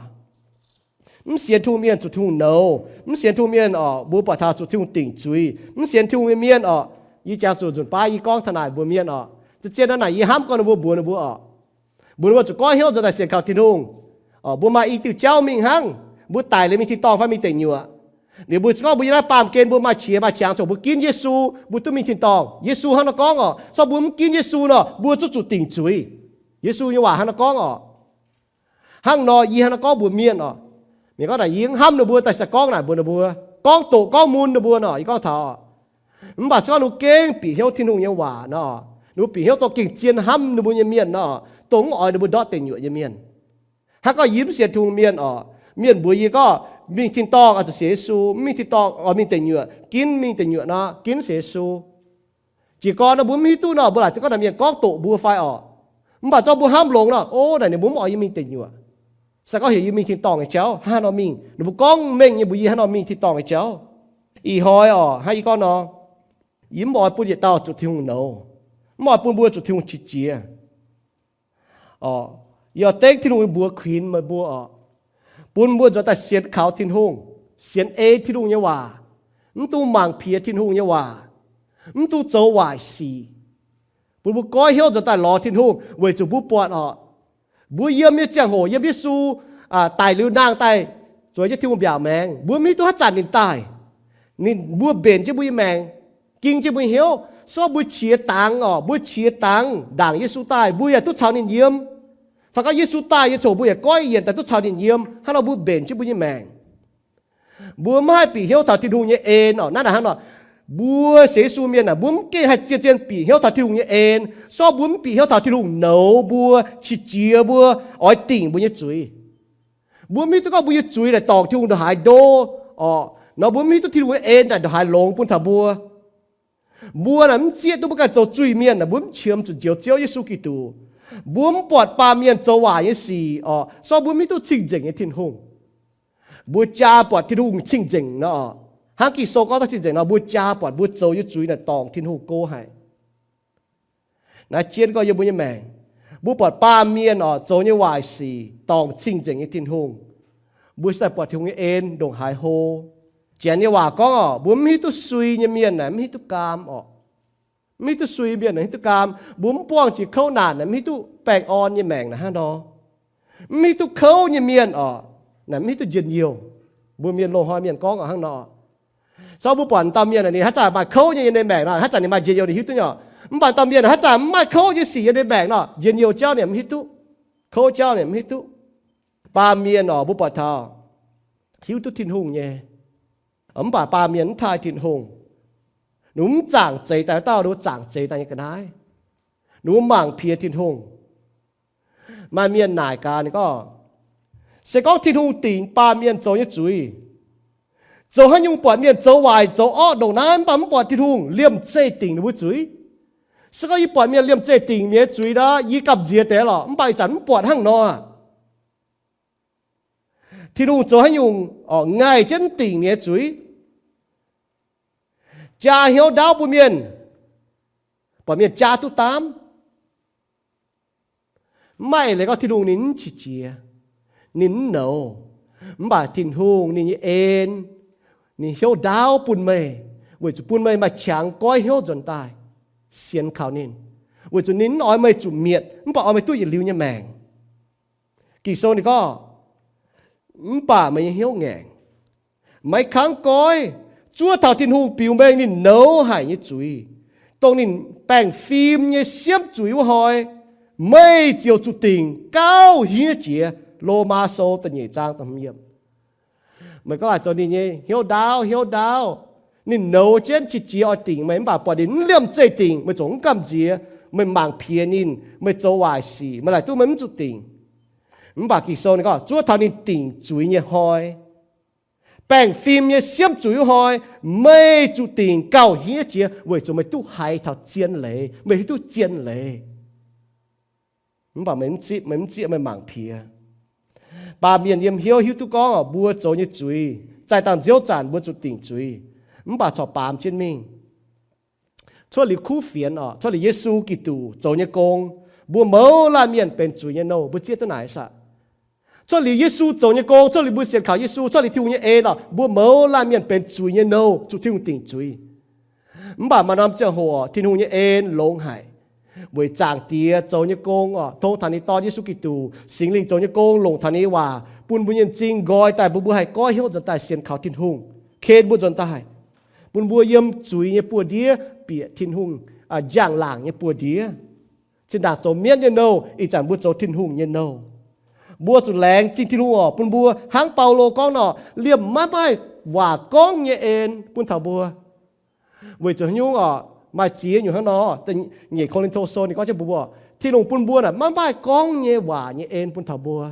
Mv sienx Tin-Hungh mienh zuqc Tin-Hungh nouz. Mv sienx Tin-Hungh mienh orqc, mbuo buatc taux zuqc Tin-Hungh dingc zuiz. Mv sienx Tin-Hungh nyei mienh orqc, yie jangx zuqc nzunc baav yie gorngv taux naaic mbuox mienh orqc, zien-zien naaiv naaic yie hnamv gorngv ninh mbuo mbuox ninh mbuo orqc, mbuox ninh mbuo zuqc goiv hnyouv nzuonx daaih sienx kaux Tin-Hungh. Mbuo maaih i diuh jauv mingh hnangv. Mbuo daic liuz mingh tin-dorngh fai mingh deic nyuoqc? Liuz mbuo se gorngv mbuo yiem naaiv baamh gen mbuo maaih qiex maaih qangx, mbuo ginv Yesu, mbuo duqv mingh tin-dorngh. Yesu hnangv nor gorngv orqc. Se gorngv mbuo mv ginv Yesu nor, mbuo zungv zuqc dingc zuiz. Yesu nyei waac hnangv nor gorngv orqc. Hnangv nor yie hnangv nor gorngv mbuox mienh orqc. Mienh gorngv naaic yie hnamv ninh mbuo daaih se gorngv naaic mbuox ninh mbuo, gorngv doqc gorngv mun ninh mbuo nor, yie gorngv taux. Mv baac se gorngv ninh mbuo gengh bieqc hnyouv Tin-Hungh nyei waac nor, ninh mbuo bieqc hnyouv dongh gengh zien hnamv ninh mbuo nyei mienh nor, dongh mv oix ninh mbuo ndortv deic nyuoqc nyei mienh. Hnangv gorngv yie mv sienx Tin-Hungh mienh orqc, mienh mbuox yie gorngv mingh tin-dorngh oix zuqc sienx Yesu, mv mingh tin-dorngh oix mingh deic nyuoqc, ginv mingh deic nyuoqc nor, ginv sienx Yesu. Jiez gorn nor mbuo mv hiuv duqv nor, mbuo laaic duqv gorngv naaic mienh gorngv doqc mbuo fai orqc. Mv baac zorqv mbuo hnamv longx nor, o, naaic ninh mbuo mv oix yie mingh deic nyuoqc. Se gorngv heuc yie mingh tin-dorngh nyei jauv, hnangv haaix nor mingh? Ninh mbuo gorngv mengh nyei mbuox yie hnangv nor mingh tin-dorngh nyei jauv. Ih hnoi orqc, hnangv yie gorngv nor, yie mv oix bun yietc dauh zuqc Tin-Hungh nouz, mv oix bun mbuo zuqc Tin-Hungh qiex jiez. Orqc, yie oix dengv Tin-Hungh nyei mbuox kuinx meih mbuo orqc, bun mbuo nzuonx daaih sienx kaux Tin-Hungh, sienx ei Tin-Hungh nyei waac, mv dungx mangc piex Tin-Hungh nyei waac, mv dungx zoux waaic sic. Bun mbuo goiv hnyouv nzuonx daaih lorz Tin-Hungh, weic zuqc mbuo buatc orqc, mbuo yiem nyei ziangh hoc, yiem Yesu daic liuz nangh daaih zueiz jienv Tin-Hungh mbiaauc maengx, mbuo mv hiuv duqv haaix zanc ninh daaih. Ninh, mbuo mbenc jienv mbuo nyei maengc, ging jienv mbuo nyei hnyouv. Se gorngv mbuo qiex dangx orqc, mbuo qiex dangx ndaangc Yesu daaih, mbuo yaac duqv caux ninh yiem. Fai gorngv Yesu daaih nyei ziangh hoc mbuo yaac goiv yienc daaih duqv caux ninh yiem. Hnangv nor mbuo mbenc jienv mbuo nyei maengc. Mbuo mv haih bieqc hnyouv taux Tin-Hungh nyei en orqc. Naaiv naaic hnangv nor, mbuo sienx Yesu mienh aah, mbuo mv gengh haih zien-zien bieqc hnyouv taux Tin-Hungh nyei en, se gorngv mbuo mv bieqc hnyouv taux Tin-Hungh nouz mbuo, qiex jiez mbuo, oix dingc mbuo nyei zuiz. Mbuo mv hiuv duqv gorngv mbuo nyei zuiz naaic dorngc Tin-Hungh ndongc haaix ndo orqc. Nor mbuo mv hiuv duqv Tin-Hungh nyei en naaic ndongc haaix longx bun taux mbuo. Mbuo naaic mv zieqv duqv mbuo ganh zoux zuiz mienh naaic, mbuo mv qiemx zuqc Njoux Ziouv Yesu Giduc. Mbuo mv buatc baamh mienh zoux waaic nyei sic orqc, se gorngv mbuo mv hiuv duqv cing-nzengc nyei Tin-Hungh. Mbuo jaa buatc Tin-Hungh cing-nzengc nor orqc, hnangv Ging-Sou gorngv daaih cing-nzengc nor, mbuo jaa buatc mbuo zoux nyei zuiz naaic dorngc Tin-Hungh go haic. Naaiv jienv gorngv yiem mbuo nyei maengc, mbuo buatc baamh mienh oc zoux nyei waaic sic dorngc cing-nzengc nyei Tin-Hungh, mbuo se daaih buatc Tin-Hungh nyei en ndongc haaix hlo. Janx nyei waac gorngv oc, mbuo mv hiuv duqv sui nyei mienh naaic mv hiuv duqv gaam oc. Mv hiuv duqv sui mienh naaic hiuv duqv gaam. Mbuo mv buangh jiex kouv naanc naaic mv hiuv duqv baengh orn nyei maengc naaic hnangv nor. Mv hiuv duqv kouv nyei mienh oc, naaic mv hiuv duqv njien-youh. Mbuo mienh loz-hnoi mienh gorngv oc hnangv nor. Caux mbuo buatc dauh mienh ninh haaix zanc maaih kouv nyei yiem ninh maengc nor, haaix zanc ninh maaih njien-youh ninh hiuv duqv nyei oc. Mv baac dauh mienh haaix zanc mv maaih kouv nyei sic yiem ninh maengc nor, njien-youh jauv ninh mv hiuv duqv, kouv jauv ninh mv hiuv duqv. Baamh mienh oc, mbuo buatc taux hiuv duqv Tin-Hungh nyei, mv baac baamh mienh mv taaih Tin-Hungh. Ninh mbuo mv zaangc zeix daaih dauh, ninh mbuo zaangc zeix daaih nyei ga'naaiv. Ninh mbuo mangc piex Tin-Hungh. Maaih mienh naaic gaax ninh gorngv, se gorngv Tin-Hungh dingc baamh mienh zoux nyei zuiz, zoux haaix nyungc buatc mienh zoux waaic zoux orqv ndongc naaiv mv baac mv buatc Tin-Hungh liemh zeih dingc ninh mbuo zuiz? Se gorngv yie buatc mienh liemh zeih dingc mienh nyei zuiz nor, yie gamh nziex deix lorqc, mv baac ih zanc mv buatc hnangv nor. Tin-Hungh zoux haaix nyungc ngaih jienv dingc mienh nyei zuiz, jaa hnyouv ndaauv bun mienh, buatc mienh jaa duqv daamv. Mv maaih eix leiz gorngv Tin-Hungh ninh mv qiex jiez, ninh mv nouz. Mv baac Tin-Hungh ninh nyei en, ninh hnyouv ndaauv bun meih, weic zuqc bun meih maaih qangx goiv hnyouv nzuonx daaih sienx kaux ninh, weic zuqc ninh mv oix meih zuqc mietc, mv baac oix meih duqv yietc liuz nyei maengc. Ging-Sou ninh gorngv, mv baac meih nyei hnyouv ngaengc, maiv kangv goiv, zuov taux Tin-Hungh biux mengh ninh nouz haic nyei zuiz, dongh ninh baengh fim nyei siemv zuiz wuov hnoi, meih ziouc zuqc dingc gauh hniev jiex. Lomaa Sou da'nyeic zaang da'hmz yiemc. Meih gorngv haaix zoux ninh nyei hnyouv ndaauv, hnyouv ndaauv, ninh nouz jienv qiex jiez oix dingc meih, mv baac buatc ninh mv liemh zeih dingc, meih zuqc mv gamh nziex. Meih mangc piex ninh, meih zoux waaic sic, meih laaic duqv meih mv zuqc dingc. Mv baac Ging-Sou ninh gorngv, zuov taux ninh dingc zuiz nyei hnoi, baengh fim nyei siemv zuiz wuov hnoi, meih zuqc dingc gauh hniev jiex weic zuqc meih duqv haiz taux zien leiz, meih hiuv duqv zien leiz. Mv baac meih mv zieqv, meih mv zieqv, meih mangc piex. Baamh mienh yiem hnyouv hiuv duqv gorngv mbuo zoux nyei zuiz, zaih dangh nziouv zanc mbuo zuqc dingc zuiz, mv baac corc baamz jienv mingh. Cuotv liuz kuv fienx oc, cuotv liuz Yesu Giduc zoux nyei gong, mbuo mouz laanh mienh benx zuiz nyei nouh. Mbuo zieqv duqv naaic saah? Cuotv liuz Yesu zoux nyei gong, cuotv liuz mbuo sienx kaux Yesu, cuotv liuz Tin-Hungh nyei en oc, mbuo mouz laanh mienh benx zuiz nyei nouh, zuqc Tin-Hungh dingc zuiz. Mv baac maaih norm ziangh hoc Tin-Hungh nyei en longx haic, weic Zaangc Diex zoux nyei gong oc, tov taux ninh Dorn Yesu Giduc, Singx Lingh zoux nyei gong, longc taux ninh nyei waac bun mbuo nyei m'zing nqoi daaih, bun mbuo haih goiv hnyouv nzuonx daaih sienx kaux Tin-Hungh, ken mbuo nzuonx daaih, bun mbuo yiem zuiz nyei buoz-ndiev bieqc Tin-Hungh njang-laangc nyei buoz-ndiev. Zinh ndaangc zoux mienv nyei nouh, ih zanc mbuo zoux Tin-Hungh nyei nouh. Mbuo zuqc laengz zingh Tin-Hungh oc, bun mbuo hnangv Baulo gorngv nor, liemh maiv maaih waac gorngv nyei en bun taux mbuo. Weic zuqc haaix nyungc oc? Maaih ziex nyungc hnangv nor. Nyeic Ko^lin^to Sou ninh gorngv jienv mbuox mbuo, Tin-Hungh bun mbuo naaic maiv maaih gorngv nyei waac nyei en bun taux mbuo.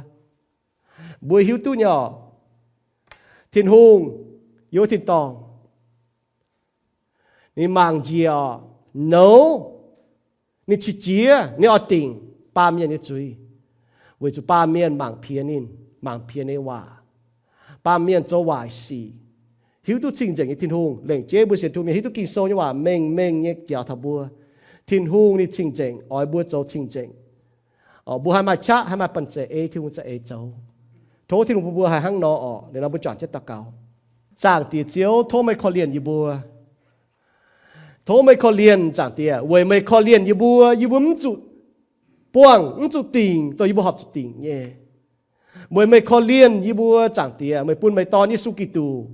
Mbuo hiuv duqv nyei oc, Tin-Hungh yiem wuov tin-dorngh, ninh mangc njiec oc, nouz, ninh qiex jiez, ninh oix dingc baamh mienh nyei zuiz, weic zuqc baamh mienh mangc piex ninh, mangc piex ninh nyei waac. Baamh mienh zoux waaic sic, hiuv duqv cing-nzengc nyei Tin-Hungh. Lengc jeiv mbuo sienx Tin-Hungh mienh hiuv duqv Ging-Sou nyei waac mengh mengh nyei njaaux taux mbuo, Tin-Hungh ninh cing-nzengc, oix mbuo zoux cing-nzengc. Mbuo haih maaih qaqv, haih maaih banh zeic ei Tin-Hungh za'eix zoux. Tov Tin-Hungh bun mbuo haih hnangv nor oc. Liuz nor mbuo juangc jienv daux gaux. Zaangc Diex Ziouv, tov meih korv-lienh yie mbuo. Tov meih korv-lienh, Zaangc Diex, weic meih korv-lienh yie mbuo, yie mbuo mv zuqc buangh, mv zuqc dingc dongh yie mbuo horpc zuqc dingc nyei. Weic meih korv-lienh yie mbuo, Zaangc Diex, meih bun meih Dorn Yesu Giduc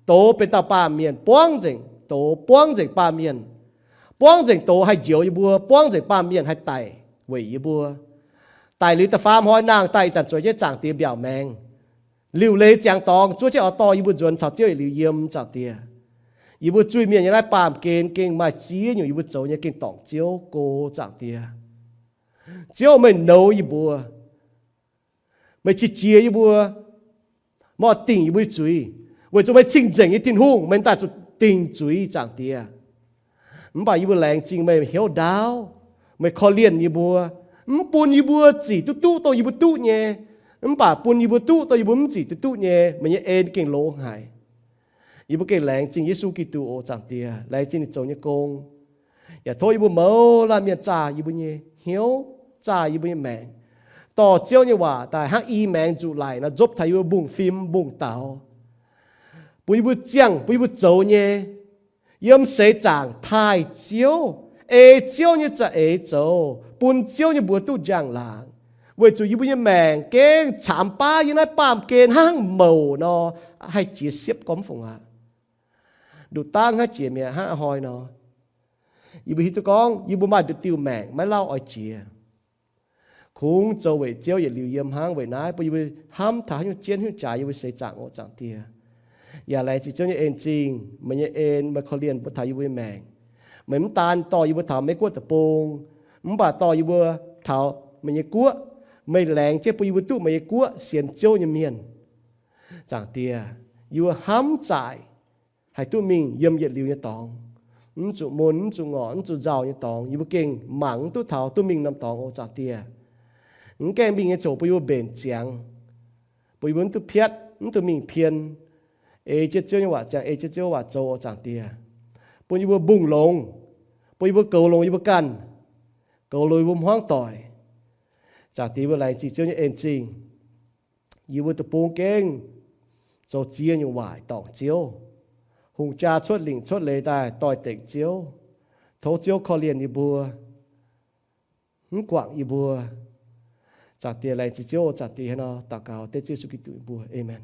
douz benx dauh baamh mienh, buangv nzengc douz, buangv nzengc baamh mienh, buangv nzengc douz haih njoux yie mbuo, buangv nzengc baamh mienh haih daic weic yie mbuo. Daic liuz da'faam hnoi nangh daaih, ih zanc zueiz jienv Zaangc Diex mbiaauc maengx. Liuc leiz ziangx dorngx zuov jienv oix dorh yie mbuo nzuonx caux Ziouv yietc liuz yiem, Zaangc Diex. Yie mbuo zuiz-mienh nyei naaiv baamh gen gengh maaih ziex nyungc yie mbuo zoux nyei gengh dorngc Ziouv go, Zaangc Diex. Ziouv, meih nouz yie mbuo, meih qiex jiez yie mbuo, meih oix dingc yie mbuo nyei zuiz. Weic zuqc meih cing-nzengc nyei Tin-Hungh, meih daaih zuqc dingc zuiz, Zaangc Diex. Mv baac yie mbuo laengz zingh meih hnyouv ndaauv, meih korv-lienh yie mbuo, mv bun yie mbuo zic duqv duqv dongh yie mbuo duqv nyei, mv baac bun yie mbuo duqv dongh yie mbuo mv zic duqv duqv nyei. Meih nyei en gengh longx haic. Yie mbuo gengh laengz zingh Yesu Giduc oc, Zaangc Diex, laengz zingh ninh zoux nyei gong. Yaac tov yie mbuo mouz laanh mienh zaah yie mbuo nyei hnyouv, zaah yie mbuo nyei maengc, dorh Ziouv nyei waac daaih hnangv i maengx nzuqc laic nor nzopv taux yie mbuo mbungv fim mbungv daux, bun yie mbuo ziangh, bun yie mbuo zoux nyei yiem seix zaangc taaih Ziouv, ei Ziouv nyei za'eix zoux, bun Ziouv nyei mbuox duqv njang-laangc. Weic zuqc yie mbuo nyei maengc gengh caamx baav yiem naaiv baamh gen hnangv mouc nor, haih jiex siepv gormx fungc aqv. Nduqc dangv hnangv jiex mi'aqv, hnangv a'hnoi nor. Yie mbuo hiuv duqv gorngv yie mbuo maaih nduqc diuh maengc maiv lauh oix jiex. Kungx zoux weic Ziouv yietc liuz yiem hnangv. Weic naaiv bun yie mbuo hnamv taux haaix nyungc jienv haaix nyungc jaax yie mbuo seix zaangc oc Zaangc Diex. Yaac laengz zingh Ziouv nyei en-zingh, meih nyei en, meih korv-lienh mbuo taux yie mbuo nyei maengc. Meih mv daan dorh yie mbuo taux Meiv Guoqv deic-bung, mv baac dorh yie mbuo taux meih nyei guoqv. Meih laengz jienv bun yie mbuo duqv meih nyei guoqv sienx Ziouv nyei mienh. Zaangc Diex, yie mbuo hnamv zaaic haih duqv mingh yiem yietc liuz nyei dorngx, mv zuqc mun, mv zuqc ngorc, mv zuqc nzauh nyei dorngx. Yie mbuo gengh mangc mv duqv taux duqv mingh norm dorngx oc Zaangc Diex. Mv gaengh mingh nyei ziouc bun yie mbuo mbenc ziangx, bun yie mbuo mv duqv piatv, mv duqv mingh pien. Ei jienv Ziouv nyei waac ziangh, ei jienv Ziouv waac zoux oc Zaangc Diex. Bun yie mbuo mbungh longx, bun yie mbuo goux longx yie mbuo ganh, goux longx yie mbuo hmuangv doic. Zaangc Diex, yie mbuo laengz zingh Ziouv nyei en-zingh. Yie mbuo deic-bung gengh zoux ziex nyungc waaic dorngc Ziouv. Hungh jaa cuotv lingc cuotv leiz daaih doix-dekc Ziouv. Tov Ziouv korv-lienh yie mbuo, mv guangc yie mbuo. Zaangc Diex, laengz zingh Ziouv. Zaangc Diex, hnangv nor daux gaux dengv Ziouv Yesu Giduc mbuox, Aamen.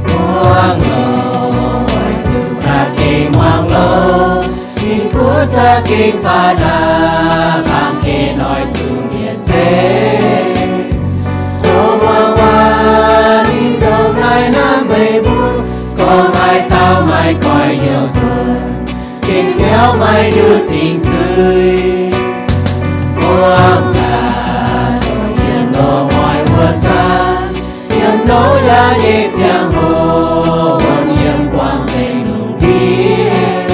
Muangx loz, oix zuqc za'gengh muangx loz. Tin-Hungh za'gengh faaux ndaauv, baamh gen oix zuqc nyiemc zeiv. Tov muangx waac, ninh ndongc naaiv hnamv meih mbuo, gorngv haaix dauh maiv goix hnyouv nzuonx, gengh biaux maiv nduqc dingc zuiz. Muangx gaax, dongh yiem loz-hnoi wuov zanc, yiem Noyaa nyei ziangh hoc, yiem buangh nzengc lungh ndiev,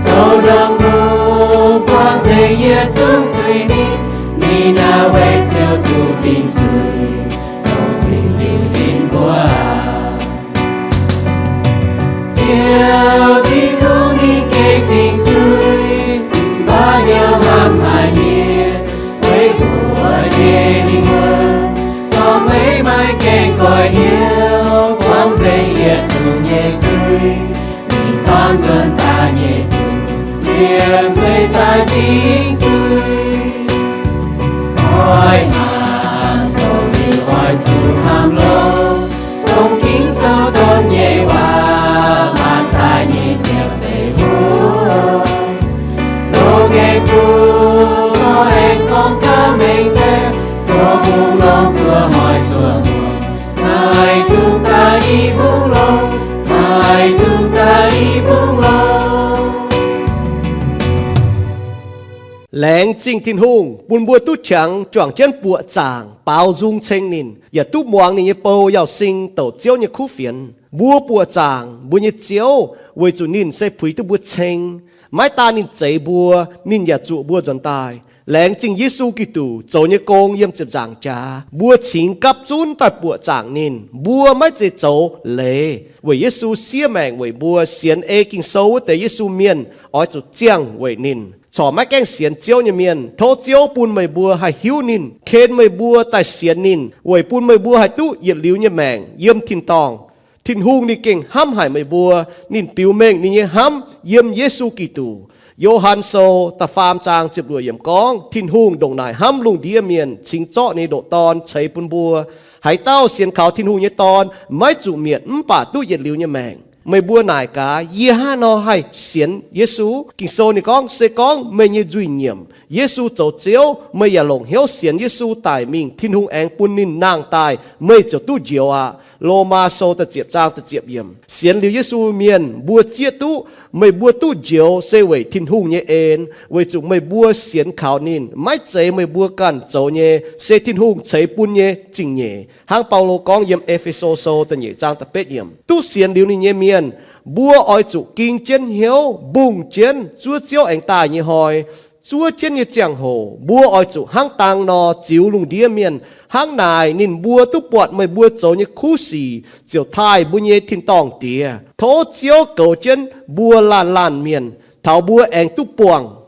sou ndongc lungh buangh nzengc yietc zungv zuiz-nipv. Ninh naaiv weic Ziouv zuqc dingc zuiz, dongh fingx liuz ninh mbuo. Ziouv Tin-Hungh ninh gengh dingc zuiz, mv baac hnyouv hnamv haic mienh, weic mbuo nyei lingh wuonh. Gorngv meih maiv gaengh goix hnyouv, buangv nzengc yietc zungv nyei zuiz, ninh dorn nzuonx daaih nyei zuiz, liemh zeih daaih dingc zuiz. Goiv maanc doz liuz oix zuqc hnamv longx, dongh Ging-Sou donv nyei waac, Matv^taai nyei ziepc feix wuov. Loz-ngaengc bung corc aengx gorngv gauh mengh baeqc, tov bungx longx zuov hnoi zuov muonz, maiv dungx daaih i bungx longx, maiv dungx daaih i bungx longx. Laengz zingh Tin-Hungh bun mbuo duqv qangx juangc jienv buoqc zaangc baaux nzung ceng ninh, yaac duqv muangx ninh nyei bou Yauz Sing douc Ziouv nyei kuv fienx. Mbuo buoqc zaangc mbuo nyei Ziouv weic zuqc ninh se puix duqv mbuo ceng. Maiv daan ninh zeix mbuo, ninh yaac zuqc mbuo nzuonx daaih. Laengz zingh Yesu Giduc zoux nyei gong yiem ziepc nzaangc jaax, mbuo cingx gapv zunv daaih buoqc zaangc ninh. Mbuo maiv zeiz zoux leiz, weic Yesu siev maengc weic mbuo. Sienx ei Ging-Sou wuov deix Yesu mienh oix zuqc ziangh weic ninh. Corc maiv gaengh sienx Ziouv nyei mienh, tov Ziouv bun meih mbuo haih hiuv ninh, ken meih mbuo daaih sienx ninh, weic bun meih mbuo haih duqv yietc liuz nyei maengc yiem tin-dorngh. Tin-Hungh ninh gengh hnamv haic meih mbuo. Ninh biux mengh ninh nyei hnamv yiem Yesu Giduc. Yo^han Sou da'faam zaang ziepc luoqc yiemc gorngv, Tin-Hungh ndongc naaic hnamv lungh ndiev mienh, cingx zorqv ninh nyei ndoqc Dorn ceix bun mbuo. Haaix dauh sienx kaux Tin-Hungh nyei Dorn maiv zuqc mietc, mv baac duqv yietc liuz nyei maengc. Meih mbuo naaic gaax, yie hnangv haaix nor haih sienx Yesu? Ging-Sou ninh gorngv, se gorngv meih nyei nzuih nyiemc Yesu zoux Ziouv, meih yaac longc hnyouv sienx Yesu daic mingh, Tin-Hungh aengx bun ninh nangh daaih, meih ziouc duqv njoux aqv. Lomaa Sou da'ziepc zaang da'ziepc yiemc. Sienx liuz Yesu mienh mbuo zieqv duqv, meih mbuo duqv njoux se weic Tin-Hungh nyei en, weic zuqc meih mbuo sienx kaux ninh. Maiv zeiz meih mbuo ganh zoux nyei, se Tin-Hungh ceix bun nyei zingh nyeic. Hnangv Baulo gorngv yiem E^fe^so Sou da'nyeic zaang da'betv yiemc, duqv sienx liuz ninh nyei mienh, mbuo oix zuqc ging jienv hnyouv, mbungh jienv zuov Ziouv aengx daaih nyei hnoi, zuov jienv nyei ziangh hoc, mbuo oix zuqc hnangv dang nor ziux lungh ndiev mienh. Hnangv naaic ninh mbuo duqv buatc meih mbuo zoux nyei kuv sic ziouc taaih mbuo nyei tin-dorngh Diex. Tov Ziouv goux jienv mbuo laanh laanh mienh taux mbuo aengx duqv buangh.